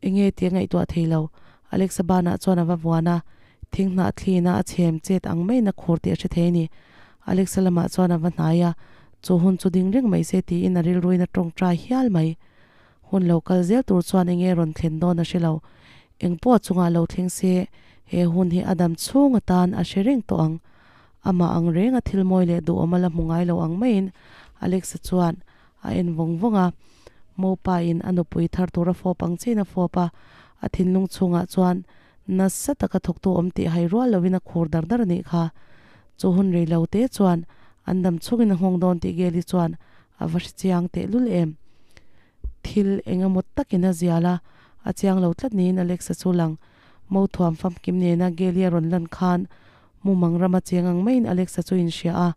A: Enge tih a ngaihtuah thei lo, Alexa banah chuan a va vuan a, thing hnah thlina a chhem chet ang maiin a khur tih a hre thei a ni. Alexa lamah chuan a va hnai a, chu hun chu ding reng mai se tiin a rilruin a tawngtai hial mai. Hun lo kal zel tur chuan enge rawn thlen dawn a hre lo. Eng pawh chungah lo thleng se, he hun hi a dam chhung atan a hre reng tawh ang. Amah ang reng a thil mawi leh duhawm a la hmu ngai lo ang maiin Alexa chuan a en vawng vawng a. Mopa in a nupui thar tur a fawp ang chiin a fawp a, a thinlung chhungah chuan nasa taka thawktu awm tih hai rual loin a khur dar dar a nih kha. Chu hun rei lo te chuan an dam chhungin a nghawng dawn tih Geli chuan a va hre chiang tehlul em. Thil eng emaw takin a zial a, a chiang lo tlat niin Alexa chu lang. Mo thuam famkim nena Geli a rawn lan khan mumang rama cheng ang maiin Alexa chu inhria a,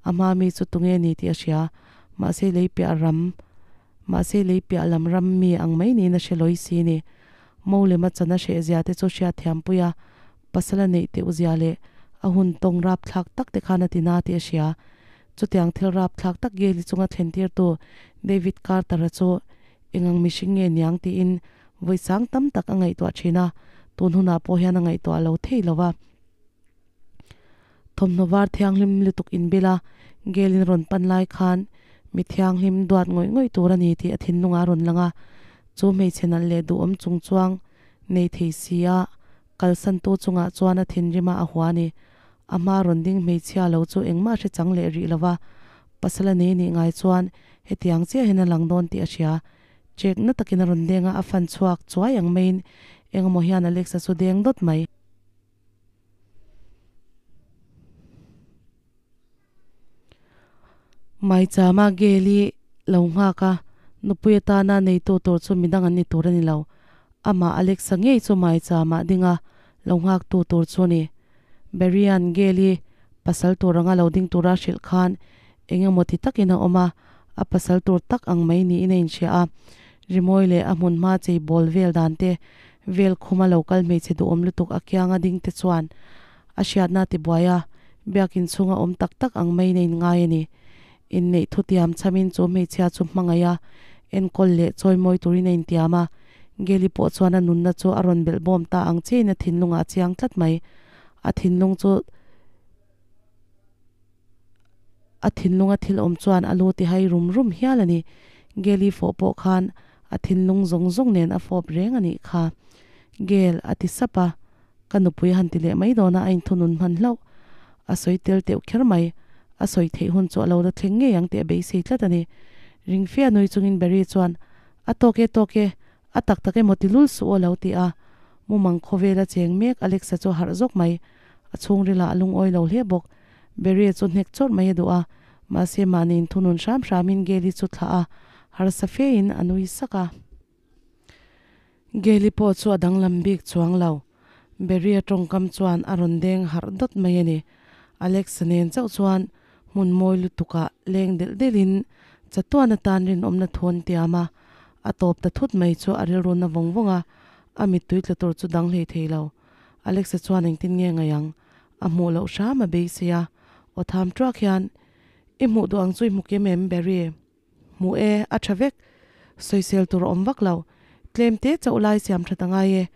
A: a hma mi chu tunge ni tih a hria. Mahse lei piah ram, mahse lei piah lam ram mi ang mai niin a hre lawi si ni. Mo lema chan a hrehzia te chu hriatthiampui a, pasal a neih teuh zia leh a hun tawng rapthlak tak te khan a ti na tih a hria. Chutiang thil rapthlak tak Geli chunga thlentirtu David Carter-a chu engang mihring nge niang tiin vawi sang tam tak a ngaihtuah thin a, tun hunah pawh hian a ngaihtuah lo thei lo va. Thawmhnaw var thianghlim lutuk inbil a, Gel-in rawn pan lai khan mi thianghlim duat ngawih ngawih tur a ni tih a thinlungah a rawn lang a, chu hmeichhe nalh leh duhawm chung chuang nei thei si a kalsantu chungah chuan a thinrima a hua a ni. A hma rawn ding hmeichhia lo chu engmah hre chang leh rih lo va, pasal a nei nih ngai chuan hetiang chiah hian a lang dawn tih a hria. Chek na takin a rawn deng a, a fan chhuak chuai ang maiin engemaw hian Alexa chu deng dawt mai. Maichama Geli lo nghak a, nupui atana neitu tur chu midang an ni tur a ni lo. Amah Alexa ngei chu maichama ding a, lo nghak tu tur chu a ni. Barry-a'n Geli pasal tur anga lo ding tura hrilh khan eng emaw ti takin a awm a, a pasal tur tak ang mai niin a inhria a. Rimawi leh a hmun hma chei bawl vel dan te, vel khuma lo kal hmeichhe duhawm lutuk a kianga ding te chuan a hriatna a tibuai a, biakin chhunga awm tak tak ang maiin a inngai a ni. Inneih thutiam chhamin chu hmeichhia chu hmangaih a, enkawl leh chawimawi turin a intiam a. Geli pawh chuan a nunna chu a rawn belh bawm ta ang chiahin a thinlungah a chiang tlat mai. A thinlung chu a thinlunga thil awm chuan a lu ti hai rum rum hial a ni. Geli fawh pawh khan a thinlung zawng zawng nen a fawp reng a nih kha. Gel, a ti sap a. Ka nupui han ti leh mai dawn a, a inthunun hman hlauh. A sawi tel teuh kher mai. A sawi theih hun chu a lo la thleng ngei ang tih a beisei tlat a ni. Ring fe a nui chungin Barry chuan, A tawk e, tawk e, a tak tak emaw ti lul suh aw lo ti a. Mumang khawvela cheng mek Alexa chu a harh zawk mai. A chhungrilah a lungawi lo hle bawk. Barry chu hnek chawrh mai a duh a, mahse mahni inthunun hram hramin Gail-i chu thlah a, harsa fein a nui sak a. Gail-i pawh chu a danglam bik chuang lo. Barry-a tawngkam chuan a rawn deng harh dawt mai a ni. Alex-a nen chauh chuan hmun mawi lutukah leng delh delhin chatuan atan rinawmna thu an tiam a. A tawp ta thut mai chu a rilru na vawng vawng a, a mittui tla tur chu dang hlei thei lo. Alex-a chuan engtin nge ngaih ang? A hmuh loh hram a beisei a. Aw tham tuak hian, I hmuh duh ang chu i hmu kim em, Barry? Hmu e, a tha vek. Sawisel tur a awm vak lo. Tlem te chauh lai siam that a ngai e.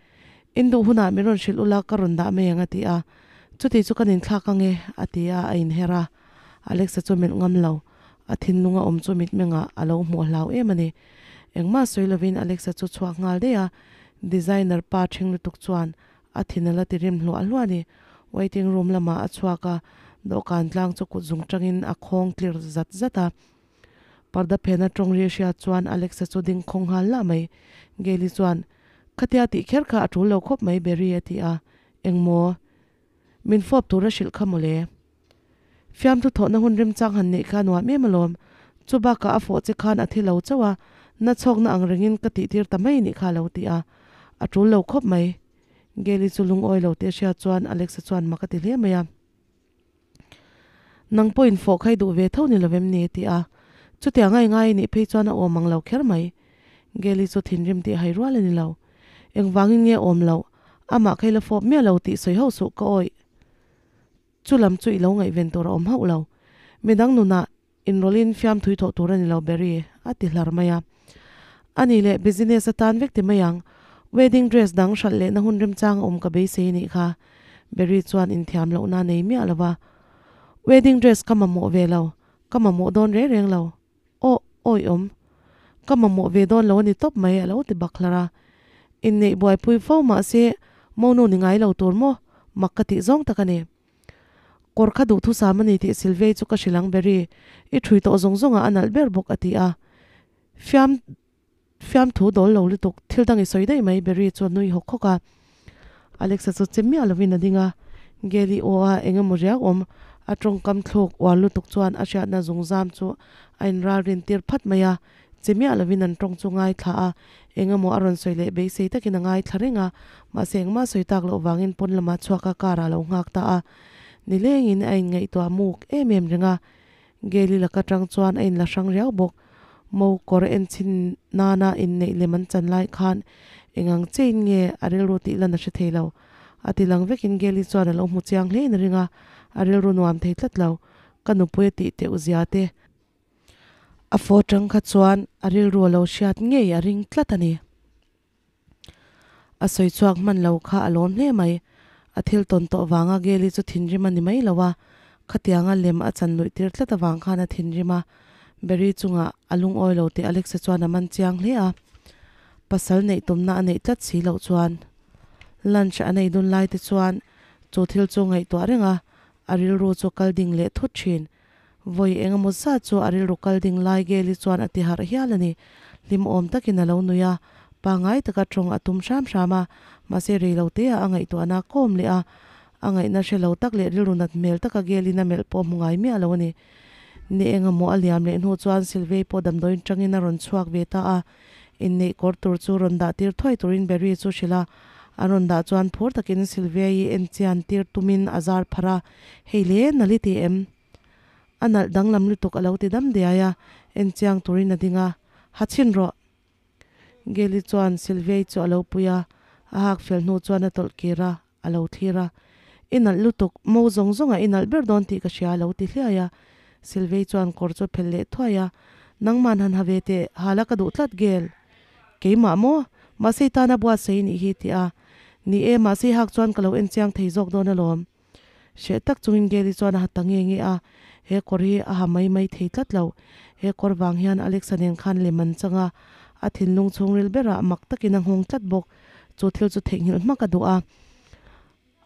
A: In duh hunah min rawn hrilh ula ka rawn dah mai ang a ti a. Chuti chu kan inthlak ang e, a ti a, a inher a. Alexa chu melh ngam lo. A thinlung a awm chu mitmengah a lo hmuh a hlau em a ni. Engmah sawi lovin Alexa chu chhuak nghal daih a. Designer pa thing lutuk chuan a thin a la ti rim hluah hluah a ni. Waiting room lamah a chhuak a, dawhkan tlang chu kut zung tangin a khawng tlir zat zat a. Parda phena tawng ri a hriat chuan Alexa chu ding khawng nghal lah mai. Gail-i chuan, Khatia tih kher kha a tul lo khawp mai Barry a ti a. Engmaw? Min fawp tur a hrilh kha mawle. Fiamthu thawhna hun remchang han neih kha a nuam em alawm. Chu bakah a fawh che khan a thi lo chauh a, na chhawkna ang rengin ka tihtir ta mai nih kha a lo ti a. A tul lo khawp mai. Gail-i chu lungawi lo tih a hriat chuan Alexa chuan mak a ti hle mai a. Nang pawhin fawh kha i duh ve tho ni lovem ni? a ti a. Chutiang a ingai nih phei chuan a awm ang lo kher mai. Geli chu thinrim tih hai rual a ni lo. Engvangin nge awm loh? Amah kha i la fawp miah lo tih sawi hauh suh ka awih. Chu lam chu i lo ngaihven tur a awm hauh lo. Midang nunah Inrawlhin fiamthui thawh tur a ni lo Barry, a ti hlar mai a. A nih leh business atan vek ti mai ang, wedding dress dang hralh lehna hun remchang a awm ka beisei nih kha, Barry chuan inthiam lohna a nei miah lo va. Wedding dress ka mamawh ve lo, ka mamawh dawn reng reng lo. Aw, awi awm. Ka mamawh ve dawn lo a ni tawp mai, a lo ti bak hlar a. Inneih buaipui fo mahse monu ni ngai lo tur maw? Mak ka tih zawng tak a ni. Kawr kha duhthusam a ni tih Silvei chu ka hrilh ang Berry, i ṭhui tawh zawng zawngah a nalh ber bawk a ti a. Fiam fiamthu dawl lo lutuk, thil dang i sawi daih mai Berry chu a nui hawk hawk a. Alexa chu che miah lovin a ding a, Geli aw a eng emaw riau awm, a tawngkam thluk uar lutuk chuan a hriatna zungzam chu a inralrin tir phat mai a. Che miah lovin an tawng chu ngaithla a, eng emaw a rawn sawi leh beisei takin a ngaithla reng a, mahse engmah sawi tak loh vangin pawn lamah chhuak a car ah lo nghak ta a. Nilengin a inngaihtuah muk em em reng a, Gail-i laka tang chuan a inla hrang riau bawk. Mo kawr en chhin nana inneih lem an chan lai khan eng ang chein nge a rilru tih lan a hre thei lo. A ti lang vekin Gail-i chuan a lo hmu chiang hlein a ring a, a rilru nuam thei tlat lo. Ka nupui a tih teuh zia te. A faw tang kha chuan a rilru a lo hriat ngei a ring tlat a ni. A sawi chhuak hman lo kha a lawm hle mai. A thil tawn tawh vanga Geli chu thinrim a ni mai lo a, khatianga lem a chan luih tir tlat avang khan a thinrim a. Barry chungah a lungawi lo tih Alexa chuan a man chiang hle a. Pasal neih tumna a neih tlat si loh chuan lunch a nei dun lai te chuan chu thil chu ngaihtuah reng a, a rilru chu kal ding leh thut thin. Vawi eng emaw zat chu a rilru kal ding lai Geli chuan a ti harh hial a ni. Hlim awm takin a lo nui a, pangai taka tawng a tum hram hram a, mahse rei lo te ah a ngaihtuahna a kawm leh a, a ngaihna hre lo tak leh rilru nat hmel taka Gelin a melh pawh hmu ngai miah lo a ni. Ni engemaw a liam leh hnu chuan Silvei pawh damdawiin tangin a rawn chhuak ve ta a, inneih kawr tur chu rawn dah tir thuai turin Barry chu hrilh a, a rawn dah chuan phur takin Silvei en chian tir tumin a zar pharh a, Hei le, nali ti em? A nalh danglam lutuk a lo ti dam diai a, en chiang turin a ding a, Ha chhin rawh! Geli chuan Silvei chu a lo pui a, a hak fel hnu chuan a tawlh kir a, a lo thlir a. I nalh lutuk, mo zawng zawngah i nalh ber dawn tih ka hria a lo ti hliai a. Silvei chuan kawr chu a phelh leh thuai a, Nangman han ha ve teh, hala ka duh tlat Gel. Keimah maw? Mahse i tana buatsaih i nih hi ti a. Ni e, mahse i hak chuan ka lo en chiang thei zawk dawn alawm. Hreh tak chungin Gary chuan a ha ta nge nge a, he kawr hi a ha mai mai thei tlat lo. He kawr vang hian Alexa nen khan lem an chang a, a thinlung chhungril berah mak takin a nghawng tlat bawk. Chu thil chu theihnghilh hmak a duh a,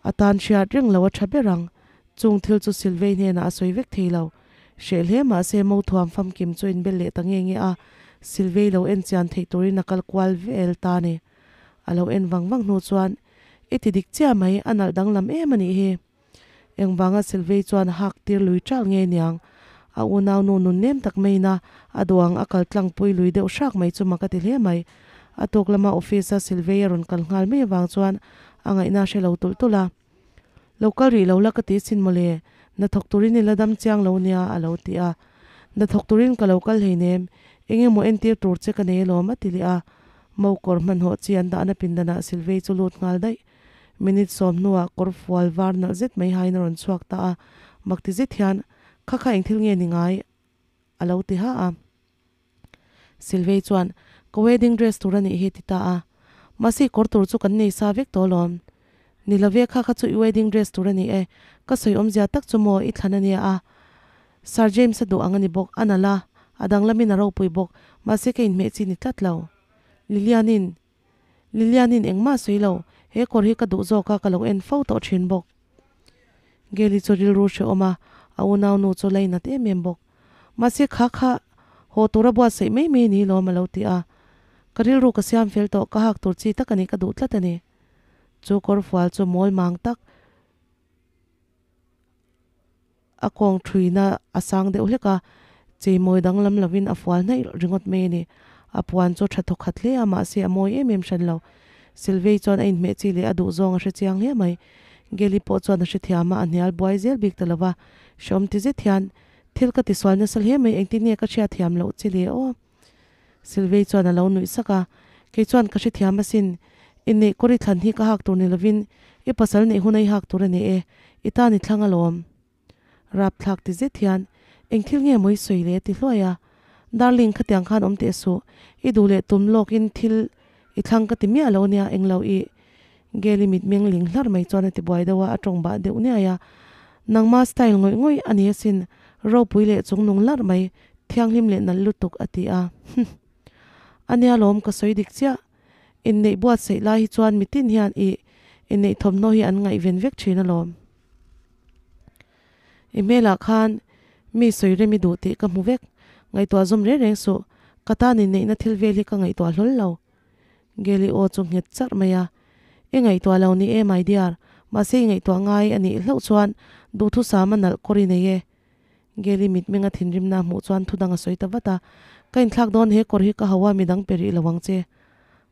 A: a tan hriat reng lo a tha ber ang. Chung thil chu Silvei hnenah a sawi vek thei lo. Hreh hle mah se Mothuam famkim chu inbel leh ta nge nge a, Silvei lo en chian theih turin a kal kual vel ta a ni. A lo en vang vang hnu chuan, I ti dik chiah mai, a nalh danglam em a nih hi. Engvanga Silvei chuan hak tir lui ṭalh nge niang? A unaunu nun nem tak maiin a a duh ang a kal tlangpui lui deuh hrak mai chu mak a ti hle mai. A tuk lama office a Silvei a rawn kal nghal mai avang chuan a ngaihna a hre lo tulh tulh a. Lo kal rih lo la ka ti sin mawle, hnathawk turin i la dam chiang lo nia a lo ti a. Hnathawk turin ka lo kal hleinem, eng emaw entir tur che ka nei alawm a ti leh a. Mo kawr hmanhawh chi an dahna pindanah Silvei chu lut nghal daih. Minute sawm hnuah kawr fual var nalh zet mai hain a rawn chhuak ta a, mak ti zet hian, Kha kha eng thil nge ni ngai? a lo ti ha a. Silvei chuan, Ka wedding dress tur a nih hi ti ta a. Mahse kawr tur chu kan nei sa vek tawh alawm. Ni love kha kha chu i wedding dress tur a ni e, ka sawi awmzia tak chu maw i thlan a nia a. Sir James a duh ang a ni bawk, a nalh a, a danglamin a ropui bawk, mahse ka inhmeh chi ni tlat lo. Lilianin, Lilianin engmah sawi lo, he kawr hi ka duh zawk a, ka lo en fo tawh thin bawk. Geli chu rilru hrehawm a, a unaunu chu lainat em em bawk. Mahse kha kha haw tura buatsaih mai mai ni lawm a lo ti a. Ka rilru ka siam fel tawh, ka hak tur chi tak a nih ka duh tlat a ni. Chu kawrfual chu mawl mang tak a kawng thuina a sang deuh hlek a, cheimawi danglam lovin a fual hnaih ringawt mai a ni. A puan chu tha thawkhat hle a, mahse a mawi em em hran lo. Silvei chuan a inhmeh chi leh a duhzawng a hre chiang hle mai. Geli pawh chuan a hrethiam a, a hnial buai zel bik ta lo va. Hrehawm ti zet hian, Thil ka tisual nasa hle mai, engtin nge ka hriatthiam loh chi le aw? Silvei chuan a lo nuih sak a, Kei chuan ka hrethiam asin, inneih kawr i thlan hi ka hak tur ni lovin i pasal neih hun a i hak tur a ni e, i tan i thlang alawm. Rapthlak ti zet hian, Eng thil nge maw i sawi le? a ti hluai a. Darling, khatiang khan awm teh suh, i duh leh tum lawkin thil i thlang ka ti miah lo nia, englo i Geli mitmeng ling hlar mai chuan a ti buai deuh a, a tawng bah deuh niai a. Nangma style ngawih ngawih a ni asin, ropui leh chungnung larh mai, thianghlim leh nalh lutuk a ti a. Humm. A nia lawm ka sawi dik chiah. Inneih buatsaih lai hi chuan mitin hian ih inneih thawmhnaw hi an ngaihven vek thin alawm. I hmelah khan mi sawi rem i duh tih ka hmu vek. Ngaihtuah zawm reng reng suh. Ka tan inneihna thil vel hi ka ngaihtuah hlawl lo. Geli aw chu nghet charh mai a, I ngaihtuah lo ni e my dear, mahse i ngaihtuah ngai a nih hlauh chuan duhthusam a nalh kawr i nei e. Geli mitmenga thinrimna a hmuh chuan thudang a sawi ta vat a, Ka inthlak dawn he kawr hi ka hau a midang pe rih lo ang che.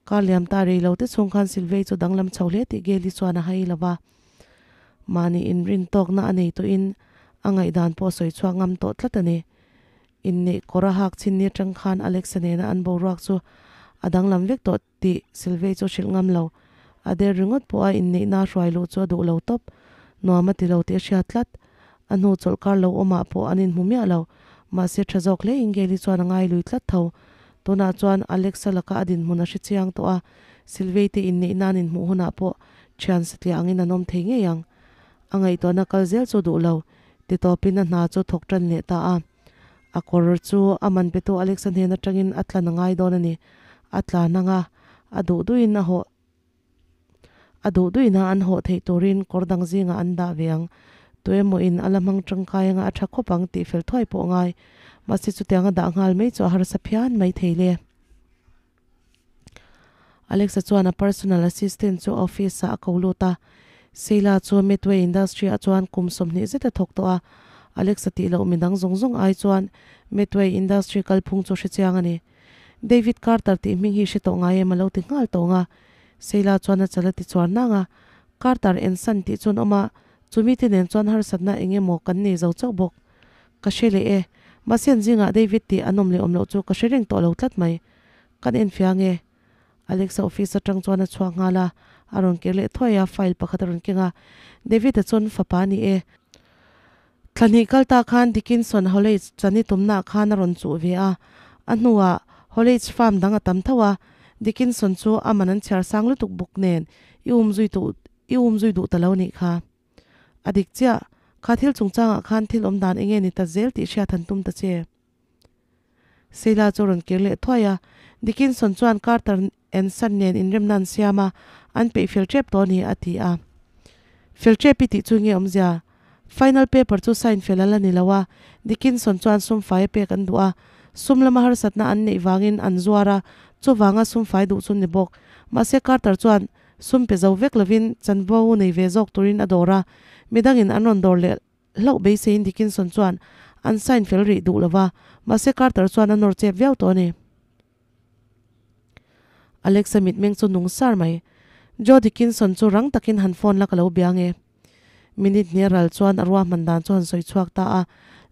A: Kar liam ta rei lo te chhung khan Silvei chu danglam chho hle tih Geli chuan a hai lo va. Mahni inrin tawkna a nei tawhin a ngaihdan pawh a sawi chhuak ngam tawh tlat a ni. Inneih kawr a hak chin ni atang khan Alexa nena an boruak chu a danglam vek tawh tih Silvei chu hrilh ngam lo. A der ringawt pawh a inneihna hruai luh chu a duh lo tawp. Nuam a ti lo tih a hriat tlat. A hnu chawlhkar lo awmah pawh an inhmu miah lo. Mahse tha zawk hle in Gail-i chuan a ngai lui tlat tho. Tunah chuan Alexa laka a dinhmun a hre chiang tawh a, Silvei te inneihna an inhmuh hunah pawh thian satliah angin an awm thei ngei ang. A ngaihtuahna kal zel chu duh lo. Ti tawpin a hna chu thawk tan leh ta a. A kawr chu a man petu Alexa hnen atangin a tlan a ngai dawn a ni. A tlan ang a, a duh duhin a hawh a duh duhin a an hawh theih turin kawr dang zingah an dah ve ang. Tuemaw in a la hmang tangkai anga a tha khawp ang tih fel thuai pawh a ngai. Mahse chutiang a dah nghal mai chu a harsa phian mai thei le. Alexa chuan a personal assistant chu office ah a ko lut a, Sheila chu Medway industry ah chuan kum 20 zet a thawk tawh a, Alexa tih loh midang zawng zawng ai chuan Medway industry kalphung chu hre chiang a ni. David Carter tih hming hi hre tawh ngai em a lo ti nghal tawng a, Sheila chuan a chal a ti chuar nang a, Carter and Son tih chuan awm a, chumi te nen chuan harsatna eng emaw kan nei zo chauh bawk. Ka hre leh e, mahse an zingah David tih an awm leh awm loh chu ka hre reng tawh lo tlat mai. Kan enfiah ange. Alexa office atang chuan a chhuak nghal a, a rawn kir leh thuai a, file pakhat a rawn keng a. David-a chuan fapa a ni e. Thla hnih kal ta khan Dickinson Haulage chani tumnaah khan a rawn chuh ve a, a hnuah Haulage farm dang a tam tho a, Dickinson chu a man an chhiar sang lutuk bawk nen i um zui duh i um zui duh ta lo nih kha. A dik chiah, kha thil chungchangah khan thil awm dan enge ni ta zel tih hriat han tum ta che. Sheila chu a rawn kir leh thuai a, Dickinson chuan Carter and Son nen inremna an siam a, an peih fel tep tawh a ni, a ti a. Fel tep i tih chu nge awmzia? Final paper chu sign fel a la ni lo a, Dickinson chuan sum fai a pek an duh a, sum lama harsatna an neih vangin an zuar a, chuvanga sum fai duh chu ni bawk. Mahse Carter chuan sum pe zo vek lovin chanvo nei ve zawk turin a dawr a, midangin an rawn dawr leh Hlauh beiseiin Dickinson chuan an sign fel rih duh lova, mahse Carter chuan a nawr chep viau tawh a ni. Alexa mitmeng chu nung sar mai. Joe Dickinson chu rang takin han phone la ka lo bia nge. Minute hnial ral chuan a ruahman dan chu han sawi chhuak ta a,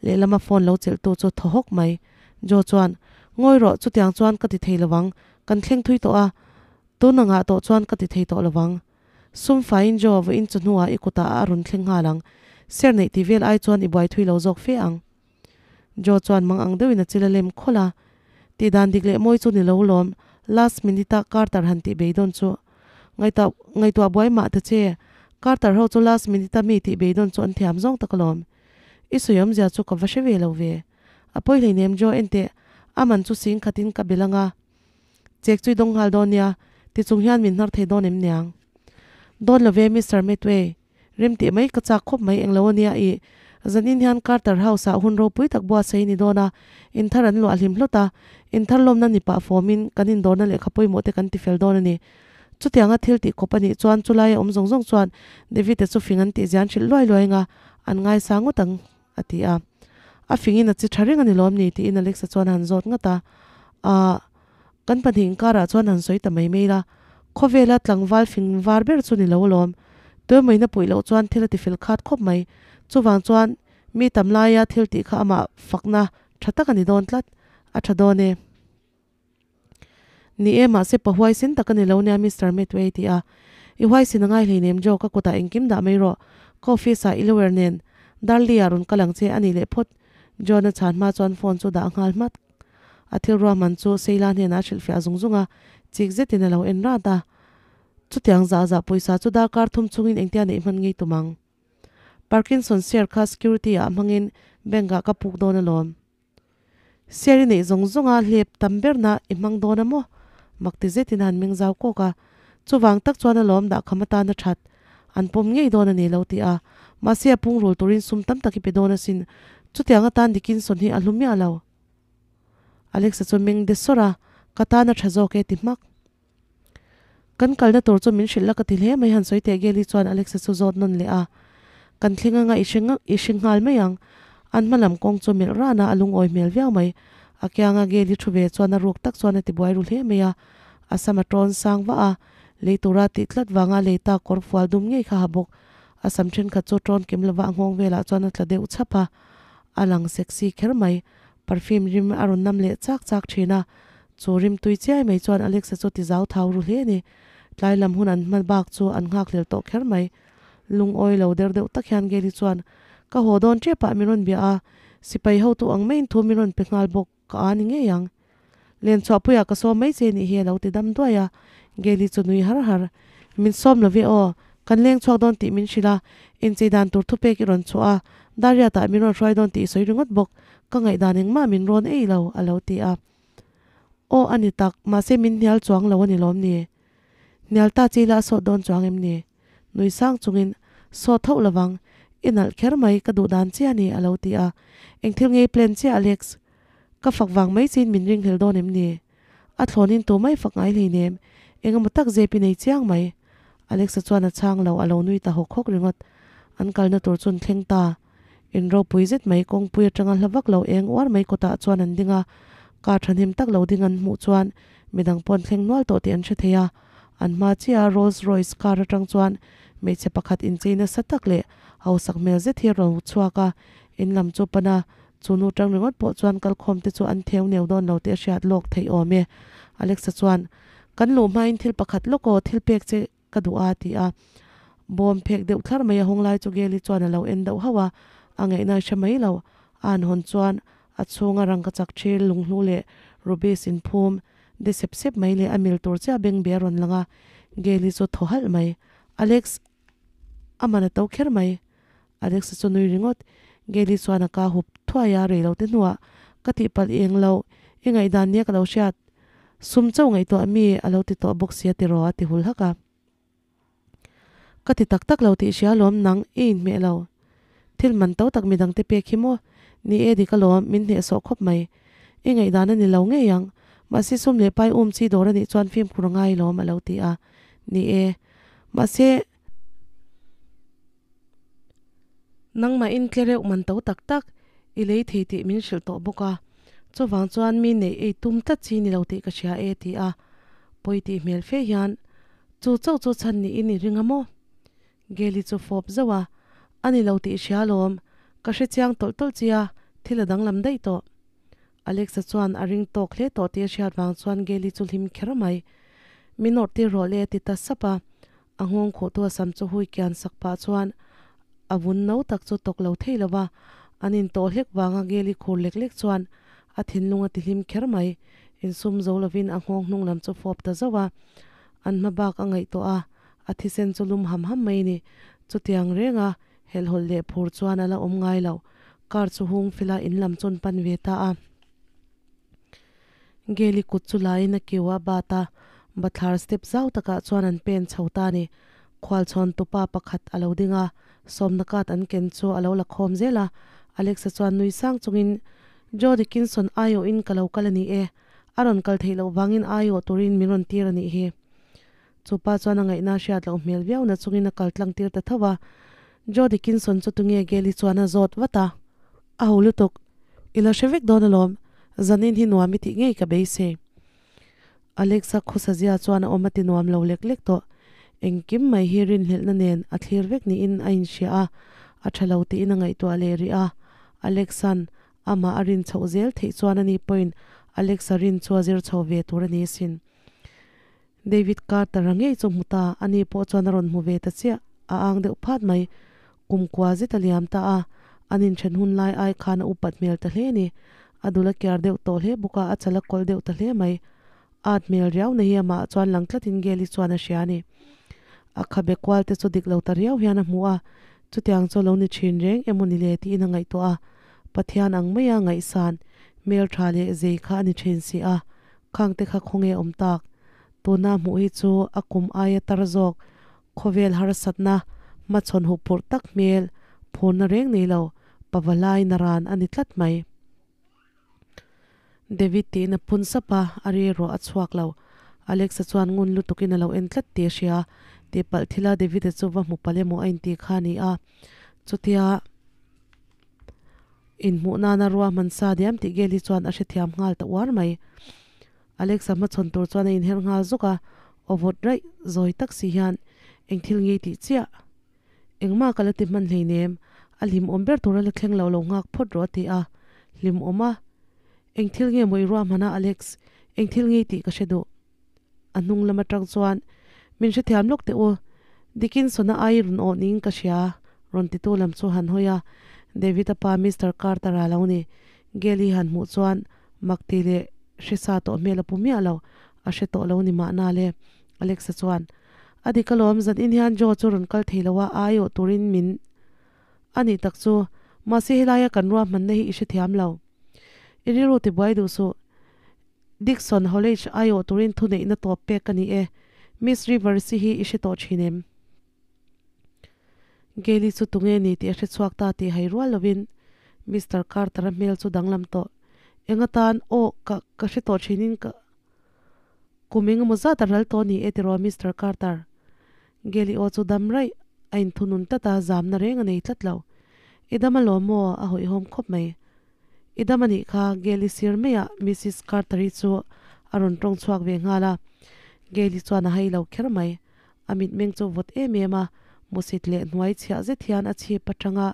A: lehlama phone lo chelhtu chu thaw hawk mai. Joe chuan, Ngawi rawh, chutiang chuan ka ti thei lovang, kan thleng thui tawh a, tun angah tawh chuan ka ti thei tawh lovang. Sum faiin Joe vawiin chu hnuah i kutah a rawn thleng nghal ang. Ser neih tih vel ai chuan i buai thui lo zawk fe ang. Joe chuan mang ang deuhin a chil a lem khawlh a. Tih dan dik leh mawi chu ni lo lawm, last minute a Carter han tih beidawn chu. Ngaihtuah ngaihtuah buai mah ta che, Carter ho chu last minute a mi tih beidawn chu an thiam zawng tak alawm. I sawi awmzia chu ka va hre ve lo ve. A pawi hleinem Joe enteh, a man chu sing khatin ka bel anga. Chek chu i dawng nghal dawn nia, ti chung hian min hnar thei dawn em niang? Dawn lo ve Mister Medway, rem tih mai ka chak khawp mai englo ania i zanin hian Carter House ah hun ropui tak buatsaih ni dawn a, in thar an luah hlim hlawt a, in thar lawmna ni pah fawmin kan indawrna lehkha pawimawh te kan ti fel dawn a ni. Chutianga thil tih kawp a nih chuan chulai a awm zawng zawng chuan David-a chu fing an tih zian hrilh luai luai anga an ngaisang ngawt ang. A ti a. A fingin a chi tha reng a ni lawm ni? tiin Alexa chuan a han zawt ngat a. Ahh, kan pahnih inkarah chuan han sawi ta mai mai la, khawvela tlangval fing var ber chu ni lo alawm. Tuemawiin a puih loh chuan thil a ti fel khat khawp mai. Chuvang chuan mi tam laia thil tih kha amah fakna tha tak a ni dawn tlat. A tha dawn e. Ni e, mahse pa huaisin tak a ni lo nia Mister Medway ti a. I huaisin a ngai hleinem Joe, ka kutah engkim dah mai rawh. Ka office ah i lawyer nen Darley ah rawn kal ang che a nih leh phawt. John a chhan hma chuan phone chu dah nghal hmat. A thil ruahman chu Sheila hnenah a hrilhfiah zung zung a, chik zetin a lo en rat a. Chutiang zah zah pawisa chu darkar thum chungin engtia neih hman ngei tum ang. Parkinson share kha security ah hmangin bank ah ka puk dawn alawm. Siar i neih zawng zawnga hlep tam berna i hmang dawn a maw? Mak ti zetin a han meng zau kawk a. Chuvang tak chuan a lawm dah kham atan a that. An pawm ngei dawn a ni lo tih a. Mahse a pungrul turin sum tam tak i pe dawn asin. Chutiang atan Dickinson hi a hlu miah lo. Alexa chu meng de sawr a, Ka tan a tha zawk e ti hmak. Kan kalna tur chu min hrilh la ka ti hle mai han sawi teh Geli chuan Alexa chu zawt nawn leh a. Kan thleng anga i hre i hre nghal mai ang. An hma lam kawng chu melh ran a, a lungawi hmel viau mai. A kianga Geli thu ve chuan a ruk tak chuan a ti buai ru hle mai a. A sam a tawn sang vah a, lei tura tih tlat vanga lei tak kawr fual dum ngei kha ha bawk. A sam thenkhat chu tawn kim lova a nghawng velah chuan a tla deuh chhap a. A lang sexy kher mai. Perfume rim a rawn nam leh chak chak thin a. Chu rim tui chiai mai chuan Alexa chu ti zau thau ru hle a ni. Tlai lam hun an hma bak chu an nghak hlel tawh kher mai. Lungawi lo der deuh tak hian Gary chuan, Ka haw dawn tep ah min rawn bia a, sipai hotu ang maiin thu min rawn pe nghal bawk, ka a ni ngei ang. Len chhuahpuiah ka sawm mai che nih hi a lo ti dam duai a. Gary chu nui har har, Min sawm lo ve aw, kan leng chhuak dawn tih min hrilh a, inchei dan tur thupek i rawn chhuah a, Dariat ah min rawn hruai dawn tih i sawi ringawt bawk, ka ngaihdan engmah min rawn ei lo, a lo ti a. Aw a ni tak, mahse min hnial chuang lo a ni lawm ni? Hnial ta chi la a sawt dawn chuang em ni? Nui sang chungin, Sawt hauh lovang, i nalh kher mai, ka duh dan chiah a ni, a lo ti a. Eng thil ngei plan chiah Alex? Ka fak vang mai chiin min ringhlel dawn em ni? A thlawnin tu mai fak ngai hleinem. Engemaw tak zep i nei chiang mai. Alexa chuan a chhang lo, a lo nui ta hawk hawk ringawt. An kalna tur chu an thleng ta. In ropui zet mai kawngpui atanga hla vak lo eng uar mai kawtah chuan an ding a, car thahnem tak lo ding an hmuh chuan midang pawh an thleng nual tawh tih an hre thei a. An hma chiah a Rolls Royce car atang chuan hmeichhe pakhat inchei nasa tak leh hausak hmel zet hi a rawn chhuak a, in lam chu pan a, chu nu tang ringawt pawh chuan kalkhawm te chu an theu neu dawn lo tih a hriat lawk theih awm e. Alexa chuan, Kan luh hmain thil pakhat lawk aw, thil pek che ka duh a ti a. Bawm phek deuh thlar mai a hawng lai chu Geli chuan a lo en deuh hauh a, a ngaihna a hre mai lo. A han hawn chuan a chhunga rangka chak thil lunghlu leh rubies inphum de sep sep mai leh a mil tur chiah beng be a rawn lang a, Geli chu thaw halh mai. Alex a man a to kher mai. Alex-a chu nui ringawt. Geli chuan a ka hup thuai a, rei lo te hnuah ka tihpalh eng lo, i ngaihdan nia ka lo hriat. Sum chauh ngaihtuah mi a lo ti tawh bawk sia tiraw a ti hul hak a. Ka ti tak tak lo tih hria lawm nang i inhmeh lo. Thil man to tak midang te pek hi maw? Ni e dik alawm, min hnehsawh khawp mai. I ngaihdan a ni lo ngei ang. Mahse sum leh pai um chi dawr a nih chuan fimkhur a ngai lawm a lo ti a. Ni e. Mahse. Nangmahin tlereuh man to tak tak i lei thei tih min hrilh tawh bawk a, chuvang chuan mi neih ei tum tlat chi ni lo tih ka hria e ti a, pawi tih hmel fe hian chu chauh chu chhan niin i ring a maw? Geli chu fawp zauh a, a ni lo tih i hria alawm, ka hre chiang tawlh tawlh chi a, thil a danglam daih tawh. Alexa chuan a ring tawk hle tawh tih a hriat vang chuan Geli chu hlim kher mai. Min awrh tir rawh le a ti ta sap a, A nghawng khuhtu a sam chu hui kian sak pah chuan a vun no tak chu tawk lo thei lo va, an intawh hlek vanga Geli khur lek lek chuan a thinlung a ti hlim kher mai. Insum zo lovin a nghawng hnung lam chu fawp ta zauh a, an hma bak a ngaihtuah a, a thisen chu lum ham ham mai ni. Chutiang renga helhhawlh leh phur chuan a la awm ngai lo. Car chu hung fela in lam chu an pan ve ta a. Geli kut chu laiin a kiu a bat a, bathlar step zau takah chuan an pen chho ta a ni. Khualchhawn tupa pakhat a lo ding a, sawmna card an ken chu a lo la khawm zel a. Alexa chuan nui sang chungin, Joe Dickinson aiawhin ka lo kal a ni e, a rawn kal theih loh vangin aiawh turin min rawn tir a nih hi. Chu pa chuan a ngaihna hriat loh hmel viau na chungin a kal tlang tir ta tho a. Joe Dickinson chu tunge Geli chuan a zawt vat a. A ho lutuk. I lo hre vek dawn alawm. Zanin hi nuam i tih ngei ka beisei. Alexa khawsazia chuan a awm a ti nuam lo lek lek tawh. Engkim mai hi rinhlelhna nen a thlir vek niin a inhria a, a tha lo tiin a ngaihtuah leh rih a. Alexa'n amah a rin chhoh zel theih chuan ani pawhin Alexa rin chu a zir chho ve tur a ni asin. David Carter-a ngei chu hmu ta, ani pawh chuan a rawn hmu ve ta chiah, a ang deuh phat mai. Kum kua zet a liam ta a, an inthen hun lai ai khan a upat hmel ta hle a ni. A dul a kiar deuh tawh hle bawk a, a chal a kawlh deuh ta hle mai. At hmel riau na hi amah chuan lang tlatin Geli chuan a hria a ni. A khabe kual te chu dik lo ta riau hian a hmu a, chutiang chu a lo ni thin reng emaw ni le tiin a ngaihtuah a, Pathian ang maia ngaihsan, hmeltha leh zei kha a ni thin si a, Khang te kha khawnge awm tak? Tuna hmuh hi chu a kum aia tar zawk, khawvel harsatna, hmachhawn huh phurh tak hmel, phurna reng nei lo, pavalai naran a ni tlat mai. David tiin a phun sap a, a ri erawh a chhuak lo. Alexa chuan ngun lutukin a lo en tlat tih a hria. Tihpalh thila David-a chu va hmu palh emaw a inti kha a ni a. Chutia. Inhmuh nana ruahman sa diam tih Geli chuan a hrethiam nghal ta uar mai. Alexa hmachhawn tur chuan a inher nghal zuk a, aw vawt raih zawi tak si hian, Eng thil ngei tih chiah? Engmah ka la ti hman hleinem, a hlimawm ber tur a la thleng lo lo nghak phawt rawh a ti a, hlimawm a? Eng thil nge maw i ruahman a Alex? Eng thil ngei tih ka hre duh. A hnung lam atang chuan, Min hrethiam lawk teh u, Dickinson-a ai rawn awh niin ka hria, rawn titu lam chu han hawi a. David-a pa Mister Carter-a lo ni. Gally han hmuh chuan mak ti leh hrisa tawh hmel a pu miah lo, a hre tawh lo ni mahna le. Alexa chuan, A dik alawm, zan in hian Joe chu rawn kal thei lo a, a aiawh turin min a nih tak chu. Mahse helaia kan ruahmanna hi i hrethiam lo. I rilru tibuai duh suh. Dickson Hollage aiawh turin thuneihna tawp pek ka ni e. Miss Rivers-i hi i hre tawh thin em? Gail-i chu tunge ni tih a hre chhuak ta tih hai rual lovin Mister Carter-a hmel chu danglam tawh. Eng atan? Aw, ka ka hre tawh thinin ka. Kum engemaw zat a ral tawh ni e tiraw Mister Carter? Geli aw chu dam raih a inthunun tlat a, zamna reng a nei tlat lo. I dam alawm maw? A hawihhawm khawp mai. I dam a nih kha, Geli sir maiah Missis Carter-i chu a rawn tawng chhuak ve nghal a. Geli chuan a hai lo kher mai. A mitmeng chu vawt em em a, musit leh hnuai chhiah zet hian a chhip atanga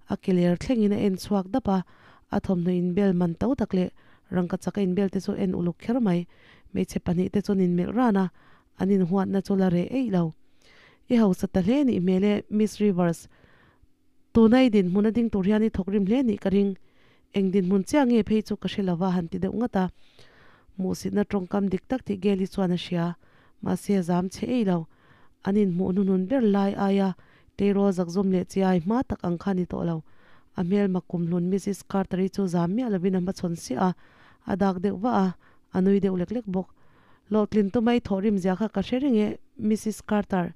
A: a ke ler thlengin a en chhuak dap a, a thawmhnaw inbel man to tak leh rangka chak a inbel te chu en uluk kher mai. Hmeichhe pahnih te chuan inmelh ran a, an inhuatna chu la reh eih lo. I hausa ta hle nih hmel e, Miss Rivers. Tuna i dinhmun a ding tur hian i thawk rim hle nih ka ring. Eng dinhmun chiah nge phei chu ka hre lova han ti deuh ngat a. Hmuhsitna tawngkam dik tak tih Geli chuan a hria. Mahse a zam chhe ei lo. An inhmuh hnuhnun ber lai aia tleirawl zakzawm leh chiai hma tak ang kha a ni tawh lo. A hmelma kumhlun Missus Carter-i chu zam miah lovin a hmachhawn siah a, a dak deuh vah a, a nui deuh lek lek bawk. Hlawhtlin tumai thawhrim zia kha ka hre reng e, Missus Carter.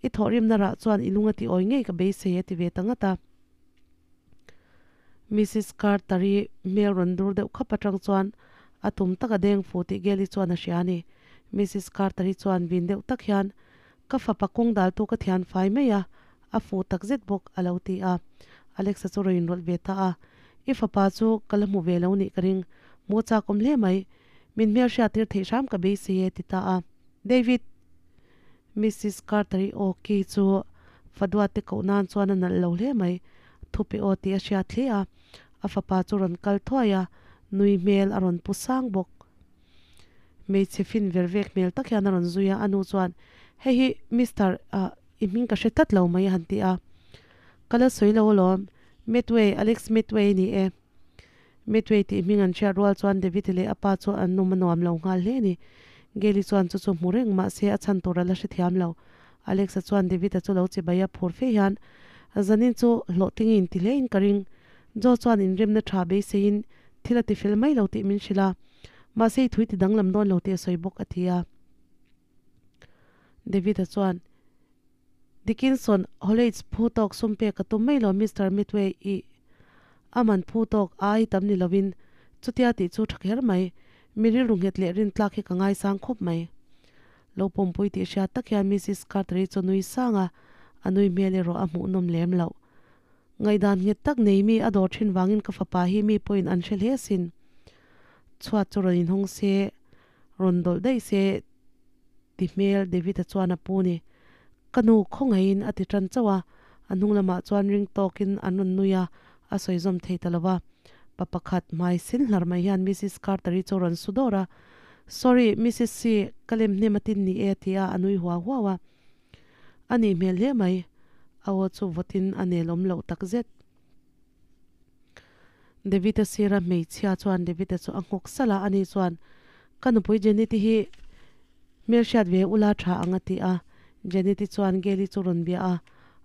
A: I thawhrimna rah chuan i lung a ti awi ngei ka beisei a ti ve ta ngat a. Missus Carter-i hmel rawn dur deuh khap atang chuan a tum tak a deng fu tih Gally chuan a hria a ni. Missus Carter-i chuan vin deuh tak hian, Ka fapa kawng daltu ka thian fai mai a, a fuh tak zet bawk a lo ti a. Alexa chu rawn inrawlh ve ta a, I fapa chu ka la hmu ve lo nih ka ring, hmuh chak awm hle mai. Min hmelhriat tir theih hram ka beisei e ti ta a. David! Missus Carter-i aw ki chu Fadua te koh nan chuan a nalh lo hle mai. Thupe aw tih a hriat hle a, a fapa chu rawn kal thuai a, nui hmel a rawn pu sang bawk. Hmeichhe fin ver vek hmel tak hian a rawn zui a, a nu chuan, Hei hi Mister, ah, i hming ka hre tlat lo mai a han ti a. Ka la sawi lo alawm, Medway, Alex Medway a ni e. Medway tih hming an hriat rual chuan David-a leh a pa chu an num a nuam lo nghal hle a ni. Gail-i chuan chu chu hmu reng mah se a chhan tur a la hrethiam lo. Alex-a chuan David-a chu lo chibai a phur fe hian, Zanin chu hlawhtling i inti hle in ka ring. Joe chuan inremna tha beiseiin thil a ti fel mai lo tih min hrilh a. Mahse i thui ti danglam dawn lo tih a sawi bawk a ti a. David-a chuan, Dickinson, Hollage phu tawk sum pek ka tum mai lo Mister Midway i a man phu tawk ai tam ni lovin chutia tih chu tha kher mai. Mi rilru nghet leh rin tlak hi ka ngaisang khawp mai. Lo pawmpui tih hriat tak hian Missus Carter-i chu nui sang a, a nui hmel erawh a hmuhnawm lem loh. Ngaihdan nghet tak nei mi a dawr thin vangin ka fapa hi mi pawhin an hre hle asin. Chhuat chu rawn inhawng se, rawn dawlh daih se ti hmel David-a chuan a pu ni. Ka nu khawngaihin a ti tan chauh a, a hnung lamah chuan ring tawkin an rawn nui a, a sawi zawm thei ta lo va. Pa pakhat hmai sin hlar mai hian Missus Carter-i chu rawn su dawr a, Sorry, Missus C, ka lem hnem a tin ni e a ti a, a nui huau huau a. A nih hmel hle mai, a aw chu vawtin a nelawm loh tak zet. David-a sira hmeichhia chuan David-a chu a nghawk salh a, ani chuan, Ka nupui Janet-i hi hmelhriat ve ula tha ang a ti a. Janet-i chuan Gail-i chu rawn bia a,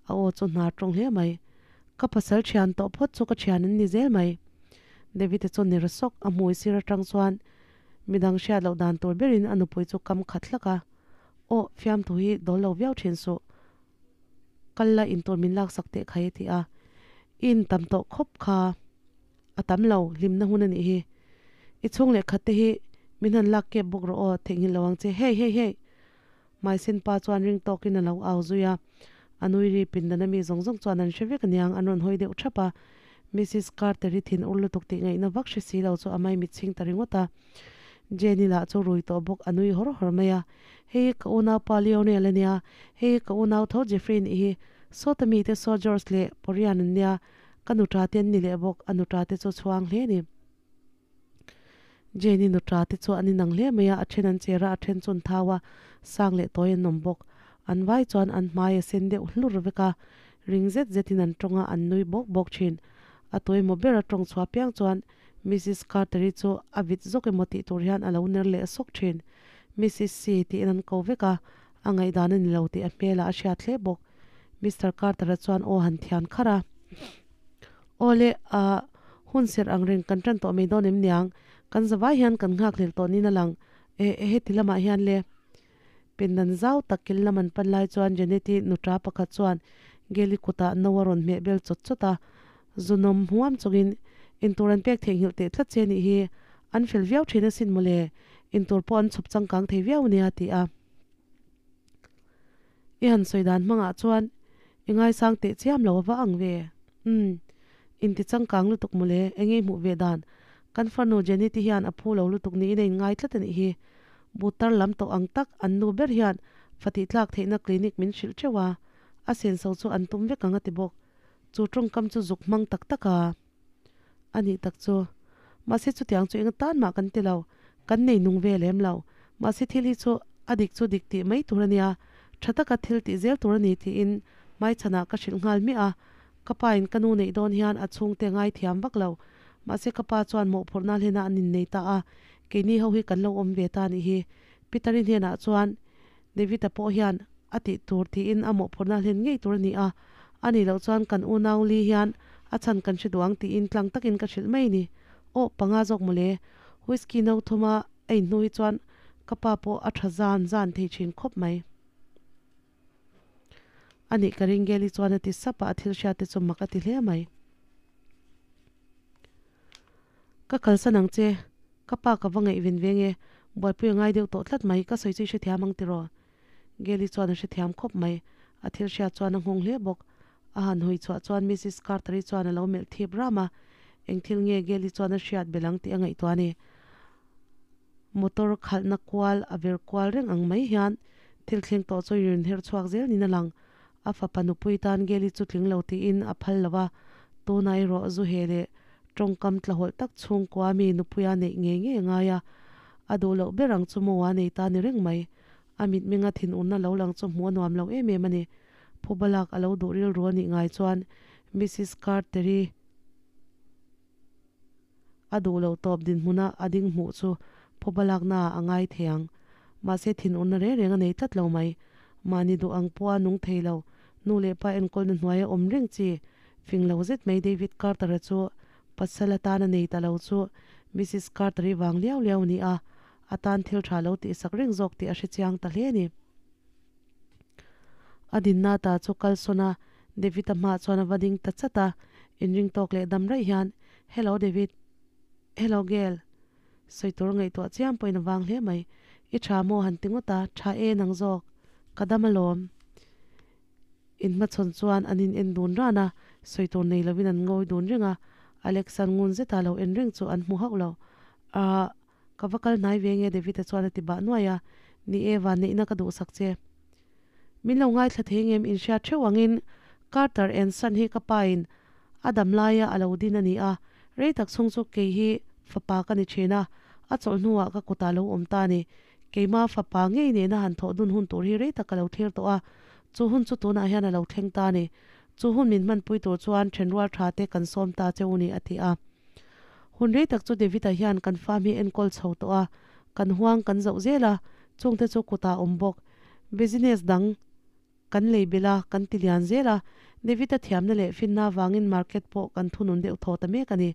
A: a aw chu hnar tawng hle mai. Ka pasal thian tawh phawt chu ka thian an ni zel mai. David-a chu ner sawk, a hmui sir atang chuan midang hriat loh dan tur berin a nupui chu kam khat hlak a. Aw, fiamthu hi dawl lo viau thin suh. Kal la intur min laksak teh khai a ti a. I intam tawh khawp kha a tam lo, hlimna hun a nih hi. I chhung leh khat te hi min han lak kep bawk rawh aw, theihnghilh lo ang che. Hey, hey, hey! Hmaisin pa chuan ring tawkin a lo au zui a. A nui ri pindan ami zawng zawng chuan an hre vek aniang, an rawn hawi deuh thap a. Missus Carter-i thin ur lutuk tih ngaihna vak hre si lo chu a mai mitchhing ta ringawt a. Jenny lah chu rui tawh bawk a nui hawr hawr mai a, Hei hi ka unaupa Lionel a nia, hei hi ka unau tho Jeffrey nih hi, sawta mite saw George leh Porian an nia, ka nuṭa te an ni leh bawk, a nuṭa te chu chhuang hle a ni. Jenny nuṭa te chu an inang hle mai a, a then an cher a, a then chu an thau a, sang leh tawi an awm bawk. An vai chuan an hmai a sen deuh hlur vek a, ring zet zetin an tawng a, an nui bawk bawk thin. A tuaimawh ber a tawng chhuah piang chuan Missus Carter-i chu a vit zawk emaw tih tur hian a lo ner leh sawk thin. Missus C tiin an ko vek a, a ngaihdan a ni lo tih a hmelah a hriat hle bawk. Mister Carter-a chuan aw han thian kharh a. Aw le, ah, hun serh ang reng kan tan tawh mai dawn em niang? Kan zavai hian kan nghakhlel tawh niin a lang. E, heti lamah hian le. Pindan zau tak kil lam an pan lai chuan Janet-i nuṭa pakhat chuan Geli kutah no a rawn hmeh bel chawt chawt a, Zunawm huam chungin intur an pek theihnghilh teh tlat che nih hi an fel viau thin asin mawle. Intur pawh an chhawp changkang thei viau ania a ti a. I han sawi dan hmangah chuan i ngaisang teh chiam lo a va ang ve. Umm. Inti changkang lutuk mawle, enge i hmuh ve dan? Kan farnu Jenny te hian a phu lo lutuk niin a inngai tlat a nih hi. Butter lam tawh ang tak an nu ber hian fa tih tlak theihna clinic min hrilh teuh a, a senso chu an tum vek ang a ti bawk. Chu tawngkam chu zuk hmang tak tak a. A nih tak chu. Mahse chutiang chu eng tan mah kan ti lo, kan nei nung ve lem lo. Mahse thil hi chu a dik chu dik tih mai tur a nia, tha taka thil tih zel tur a ni tiin hmaichhanah ka hrilh nghal miah a. Ka pa in ka nu neih dawn hian a chhungte ngai thiam vak lo. Mahse ka pa chuan mawhphurhna hlena an innei ta a, keini ho hi kan lo awm ve ta nih hi. Peter-i hnenah chuan David-a pawh hian a tih tur tiin a mawhphurhna hlen ngei tur a ni a, a nih loh chuan kan unau li hian a chhan kan hre duh ang tiin tlang takin ka hrilh mai a ni. Aw, panga zawk mawle. Whisky no thuma a inhnu hi chuan ka pa pawh a tha zan zan thei thin khawp mai. A nih ka ring Geli chuan a ti sap a, a thil hriat te chu mak a ti hle mai. Ka kalsan ang che, ka pa ka va ngaihven ve nge, buaipui a ngai deuh tawh tlat mai, ka sawi chu i hrethiam ang tiraw? Geli chuan a hrethiam khawp mai, a thil hriat chuan a nghawng hle bawk. A han hawi chhuah chuan Missus Carter-i chuan a lo melh thip ram a, eng thil nge Geli chuan a hriat belh ang tih a ngaihtuah a ni. Motor khalhna kual a ver kual reng ang mai hian thil thleng tawh chu in her chhuak zel niin a lang. A fapa nupui tan Geli chu tling lo tiin a phal lo a, tunah erawh zu he leh tawngkam tlahawlh tak chhungkua mi nupuia neih ngei ngei a ngai a, a duh loh ber ang chu maw a nei ta ni reng mai. A mitmenga thinurna lo lang chu hmuh a nuam lo em em a ni. Phubalak a lo duh rilru a nih ngai chuan Missus Carter-i A duh loh tawp dinhmuna a ding hmuh chu phuba laknaah a ngai thei ang. Mahse thinurna reng reng a nei tlat lo mai. Mahni duh ang pawha nung thei lo, nu leh pa enkawlna hnuaia awm reng chi fing lo zet mai David Carter-a chu pasal atan a nei ta lo chu Missus Carter-i vang liau liau a ni a, a tan thil tha lo tihsak reng zawk tih a hre chiang ta hle a ni. A dinna ta chu kal sawn a, David-a hmaah chuan a va ding ta chat a, inring tawk leh dam raih hian, Hello David, Hello Gail, sawi tur ngaihtuah chiam pawhin a vang hle mai, i tha maw han ti ngawt a, tha e nang zawk, ka dam alawm. Inhmachhawn chuan an in en dun ran a, sawi tur nei lovin an ngawi dun reng a, Alex-a'n ngun zeta lo en reng chu an hmu hauh lo. Ahh. Ka va kal hnai ve nge David-a chuan a ti bah nuai a, Ni e, vanneihna ka duhsak che. Min lo ngaithla thei ngem inhriat theuh angin Carter and Son hi ka pa-in a dam laia a lo din a ni a, rei tak chhung chu kei hi fapa ka ni thin a, a chawlh hnuah ka kutah lo awm ta a ni. Keima fapa ngei nena han thawh dun hun tur hi rei tak ka lo thlir tawh a, chu hun chu tunah hian a lo thleng ta a ni. Chu hun min hmanpui tur chuan thenrual tha te kan sawm ta che u ni a ti a. Hun rei tak chu David-a hian kan farm hi enkawl chho tawh a, kan huang kan zoh zel a, chungte chu kutah a awm bawk. Business dang kan lei belh a, kan ti lian zel a, David-a thiamna leh finna avangin market pawh kan thunun deuh thaw ta mek a ni.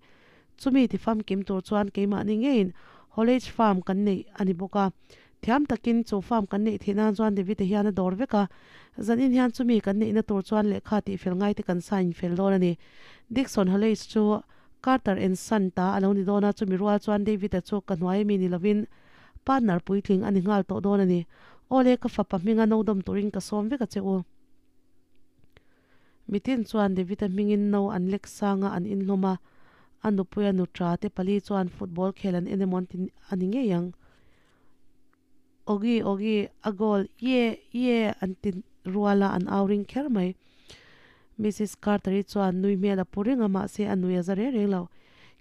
A: Chumi ti famkim tur chuan keimahni ngeiin Haulage Farm kan neih a ni bawk a. Thiam takin chu farm kan neih theih nan chuan David-a hian a dawr vek a, zanin hian chumi kan neihna tur chuan lehkha tihfel ngaite kan sign fel dawn a ni. Dixon Haulage chu Carter and Son ta a lo ni dawn a, chumi rual chuan David-a chu ka hnuai ami ni lovin partner puitling a ni nghal tawh dawn a ni. Awle, ka fapa hminga no dawm turin ka sawm vek a che u. Mitin chuan David-a hmingin no an lek sang a, an inhlawm a, a nupuia nutra te pali chuan football khel an en emaw an ti a ni ngei ang. Awgi, awgi, a goal, ye, ye, an ti rual a, an au ring kher mai. Missus Carter-i chuan nui hmel a pu reng a, mahse a nui a za reng reng lo.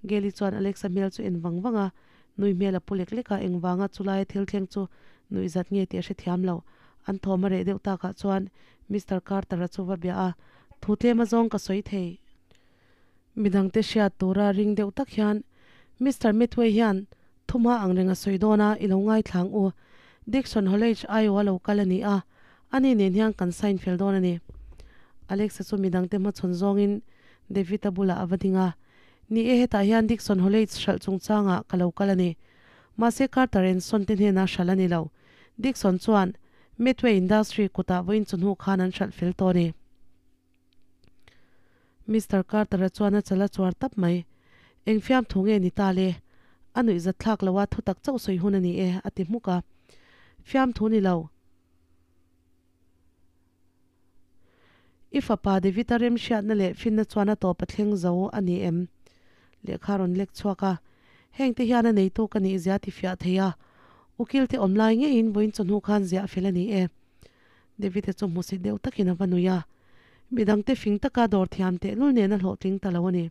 A: Gail-i chuan Alex-a hmel chu en vang vang a, nui hmel a pu lek lek a, engvanga chulaia thil thleng chu nuih zat nge tih a hrethiam lo. An thawm a reh deuh takah chuan Mister Carter-a chu va bia a, Thu tlem azawng ka sawi thei. Midangte hriat tura ring deuh tak hian Mister Methway hian thumha ang reng a sawi dawn a, i lo ngaithla ang u. Dixon Hollage Iowa lo kal a ni a, ani nen hian kan sign fel dawn a ni. Alexa chu midangte hmachhawn zawngin David-a bulah a va ding a, Ni e, hetah hian Dixon Hollage hralh chungchangah ka lo kal a ni. Mahse Carter and Son te hnenah hralh a ni lo. Dixon chuan Methway Industry kutah vawiin chawhnu khan an hralh fel tawh a ni. Mister Carter-a chuan a chal a chuar tap mai. Eng fiam thu nge ni ta le? A nuihzatthlak lo a, thutak chauh sawi hun a ni e, a ti hmuk a. Fiamthu ni lo. I fapa David-a remhriatna leh finna chuan a tawp a thleng zo a ni em? Lehkha rawn lek chhuak a, Hengte hian a neitu ka nih zia tifiah thei a, ukil te awm lai ngeiin vawiin chawhnu khan ziah fel a ni e. David-a chu hmusit deuh takin a va nui a, midangte fing taka dawr thiam tehlul nen a hlawhtling ta lo a ni.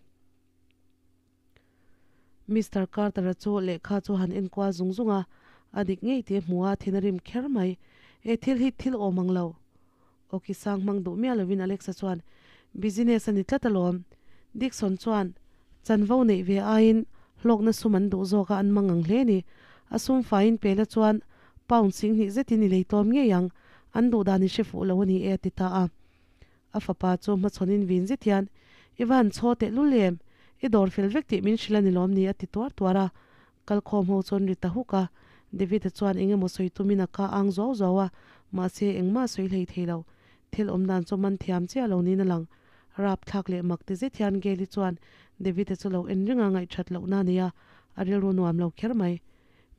A: Mister Carter-a chu lehkha chu han enkual zung zung a, a dik ngei tih a hmu a, thin a rim kher mai. He thil hi thil awm ang lo. Awki sang hmang duh miah lovin Alexa chuan, Business a ni tlat alawm. Dixon chuan, Chanvo neih ve aiin hlawkna sum an duh zawk a an mang ang hle ni. A sum faiin pe la chuan pound singhnih zetin i lei tawm ngei ang, an duh dan i hre fuh lo a ni e a ti ta a. A fapa chu hmachhawnin vin zet hian, I va han chhaw teh lul em? I dawr fel vek tih min hrilh a ni lawm ni? a ti tuar tuar a. Kalkhawm ho chuan ri ta huk a. David-a chuan eng emaw sawi tumin a ka ang zuau zuau a, mahse engmah sawi hlei thei lo. Thil awm dan chu man thiam chiah lo niin a lang. Rapthlak leh mak ti zet hian Gail-i chuan David-a chu lo en ring a ngaihthat lohna a nei a, a rilru nuam lo kher mai.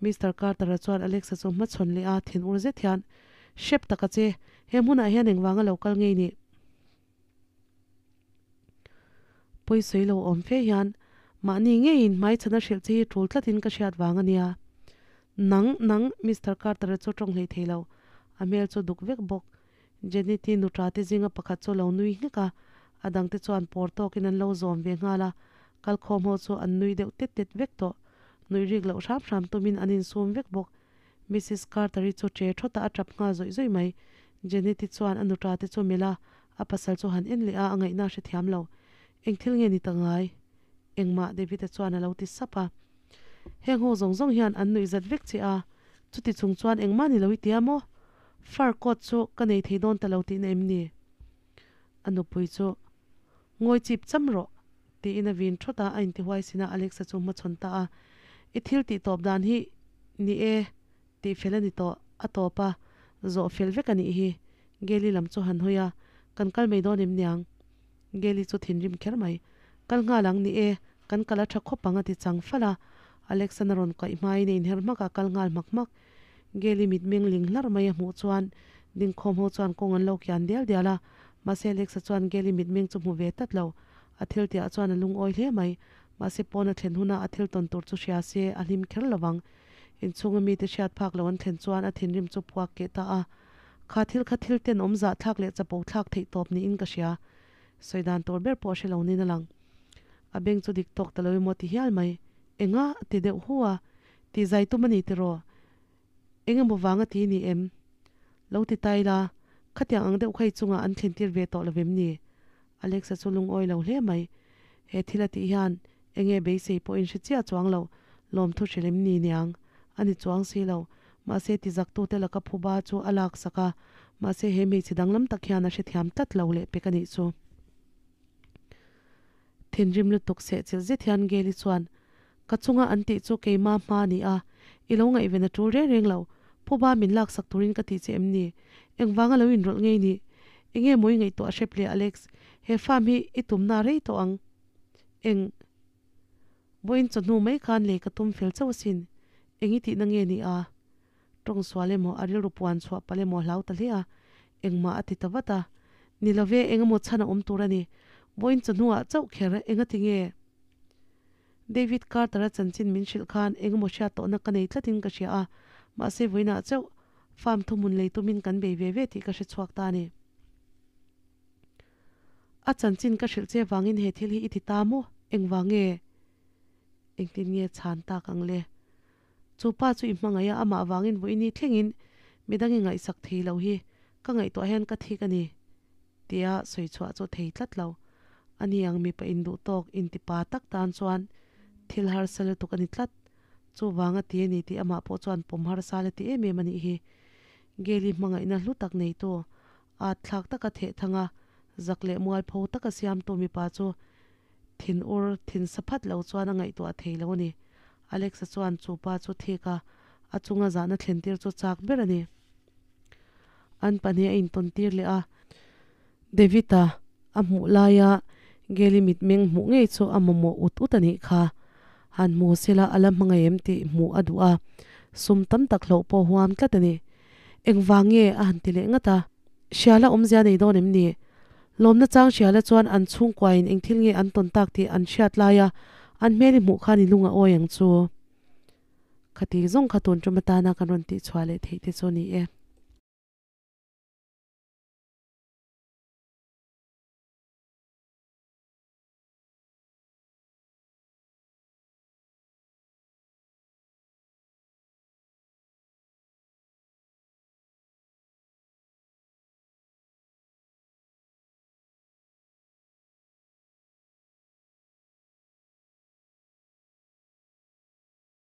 A: Mister Carter-a chuan Alex-a chu hmachhawn leh a thin ur zet hian, Hrep tak a che, he hmunah hian engvanga lo kal ngei ni? Pawisawi lo awm fe hian, Mahni ngeiin hmaichhan a hrilh che hi tul tlatin ka hriat vang a nia. Nang, nang, Mister Carter-a chu tawng hlei thei lo. A hmel chu duk vek bawk. Jenny-ti nuṭa te zinga pakhat chu lo nui nghek a, a dangte chuan pawr tawkin an lo zawm ve nghal a, kalkhawm ho chu an nui deuh tet tet vek tawh. Nuih rik loh hram hram tumin an insum vek bawk. Missus Carter-i chu che thawt a, a tap nghal zawih zawih mai. Jenny-ti chuan a nuṭa te chu melh a, a pasal chu han en leh a, a ngaihna a hrethiam lo. Eng thil nge ni ta ngai? Engmah, David-a chuan a lo ti sap a. Heng ho zawng zawng hian an nuih zat vek che a, chuti chung chuan engmah ni lo i tia maw? Fur coat chu ka nei thei dawn ta lo tihna em ni? A nupui chu, Ngawi chip cham rawh, tiin a vin thawt a, a intihuai sinah Alexa chu hmachhawn ta a. I thil tih tawp dan hi ni e, tih fel a ni tawh, a tawp a, zawh fel vek a nih hi. Geli lam chu han hawi a, Kan kal mai dawn em niang? Geli chu thinrim kher mai. Kal nghal ang ni e, kan kal a tha khawp ang a ti chang fal a. Alexa-na rawn kaih hmain a inher hmak a, kal nghal hmak hmak. Geli mitmeng ling hlar mai a hmuh chuan dingkhawm ho chuan kawng an lo kian dial dial a, mahse Alexa chuan Geli mitmeng chu hmu ve tlat lo. A thil tihah chuan a lungawi hle mai. Mahse pawn a thlen huna a thil tawn tur chu hria se a hlim kher lo vang. Inchhunga mite hriat phak lo an thlen chuan a thinrim chu puak keh ta a. Kha thil kha thil ten awm zah thlak leh chapo thlak theih tawp niin ka hria. Sawi dan tur ber pawh a hre lo niin a lang. A beng chu dik tawk ta lo emaw ti hial mai. Enga? a ti deuh hu a. Ti zai tum a ni tiraw? Eng emaw vang a ti ni em? Lo ti ta ila, khatiang ang deuh kha i chungah an thlen tir ve tawh lo vem ni? Alexa chu lungawi lo hle mai. He thil a tih hian enge beisei pawh in hre chiah chuang lo, lawmthu hrilh em ni niang? A ni chuang si lo. Mahse ti zaktute laka phuba chu a laksak a, mahse he hmeichhe danglam tak hian a hrethiam tlat lo leh pek a nih chu. Thinrim lutuk sehchilh zet hian Gail-i chuan, Ka chunga an tih chu keima hma a ni a, i lo ngaihven a tul reng reng lo. Phuba min laksak turin ka ti che em ni? Engvanga lo inrawlh ngei ni? Enge maw i ngaihtuah hrep le Alex? He farm hi i tumna rei tawh ang. Eng. Vawiin chawhnu mai khan lei ka tum fel chauh asin. Eng i tihna nge ni a? Tawng sual emaw, a rilru puan chhuah palh emaw a hlau ta hle a, engmah a ti ta vat a. Ni lo ve, eng emaw chhan a awm tur a ni. Vawiin chawhnuah chauh kher, engati nge? David Carter-a chanchin min hrilh khan eng emaw hriat tawhna ka nei tlatin ka hria a, mahse vawiinah chauh farm thuhmun lei tumin kan bei ve ve tih ka hre chhuak ta a ni. A chanchin ka hrilh che vangin he thil hi i ti ta maw? Engvang nge? Engtin nge chhan tak ang le? Chu pa chu i hmangaih a, amah vangin vawiini thlengin midang i ngaihsak thei lo hi ka ngaihtuah hian ka thik a ni tia sawi chhuah chu thei tlat lo. Ani ang mipa induh tawk intipa tak tan chuan thil harsa lutuk a ni tlat. Chuvang a ti a ni tih amah pawh chuan pawm harsa la ti em em a nih hi. Gail-i hmangaihna hlu tak neitu, at thlak taka theh thanga zak leh mualpho taka siamtu mipa chu Thin ur, thin sa phat lo chuan a ngaihtuah thei lo a ni. Alexa chuan chu pa chu thik a, a chunga zahna thlen tir chu chak ber a ni. An pahnih a intawn tir leh a, David-a a hmuh laia Geli mitmeng hmuh ngei chu a mamawh ut ut a nih kha. Han hmu sela a la hmangaih em tih hmuh a duh a, sum tam tak hloh pawh huam tlat a ni. Engvang nge? a han ti leh ngat a. Hriala awmzia nei dawn em ni? Lawmna chang hriala chuan an chhungkuain eng thil nge an tawn tak tih an hriat laia an hmel i hmuh khan i lung a awi ang chu. Khati zawng kha tun tum atana kan rawn tihchhuah leh theih te chu a ni e.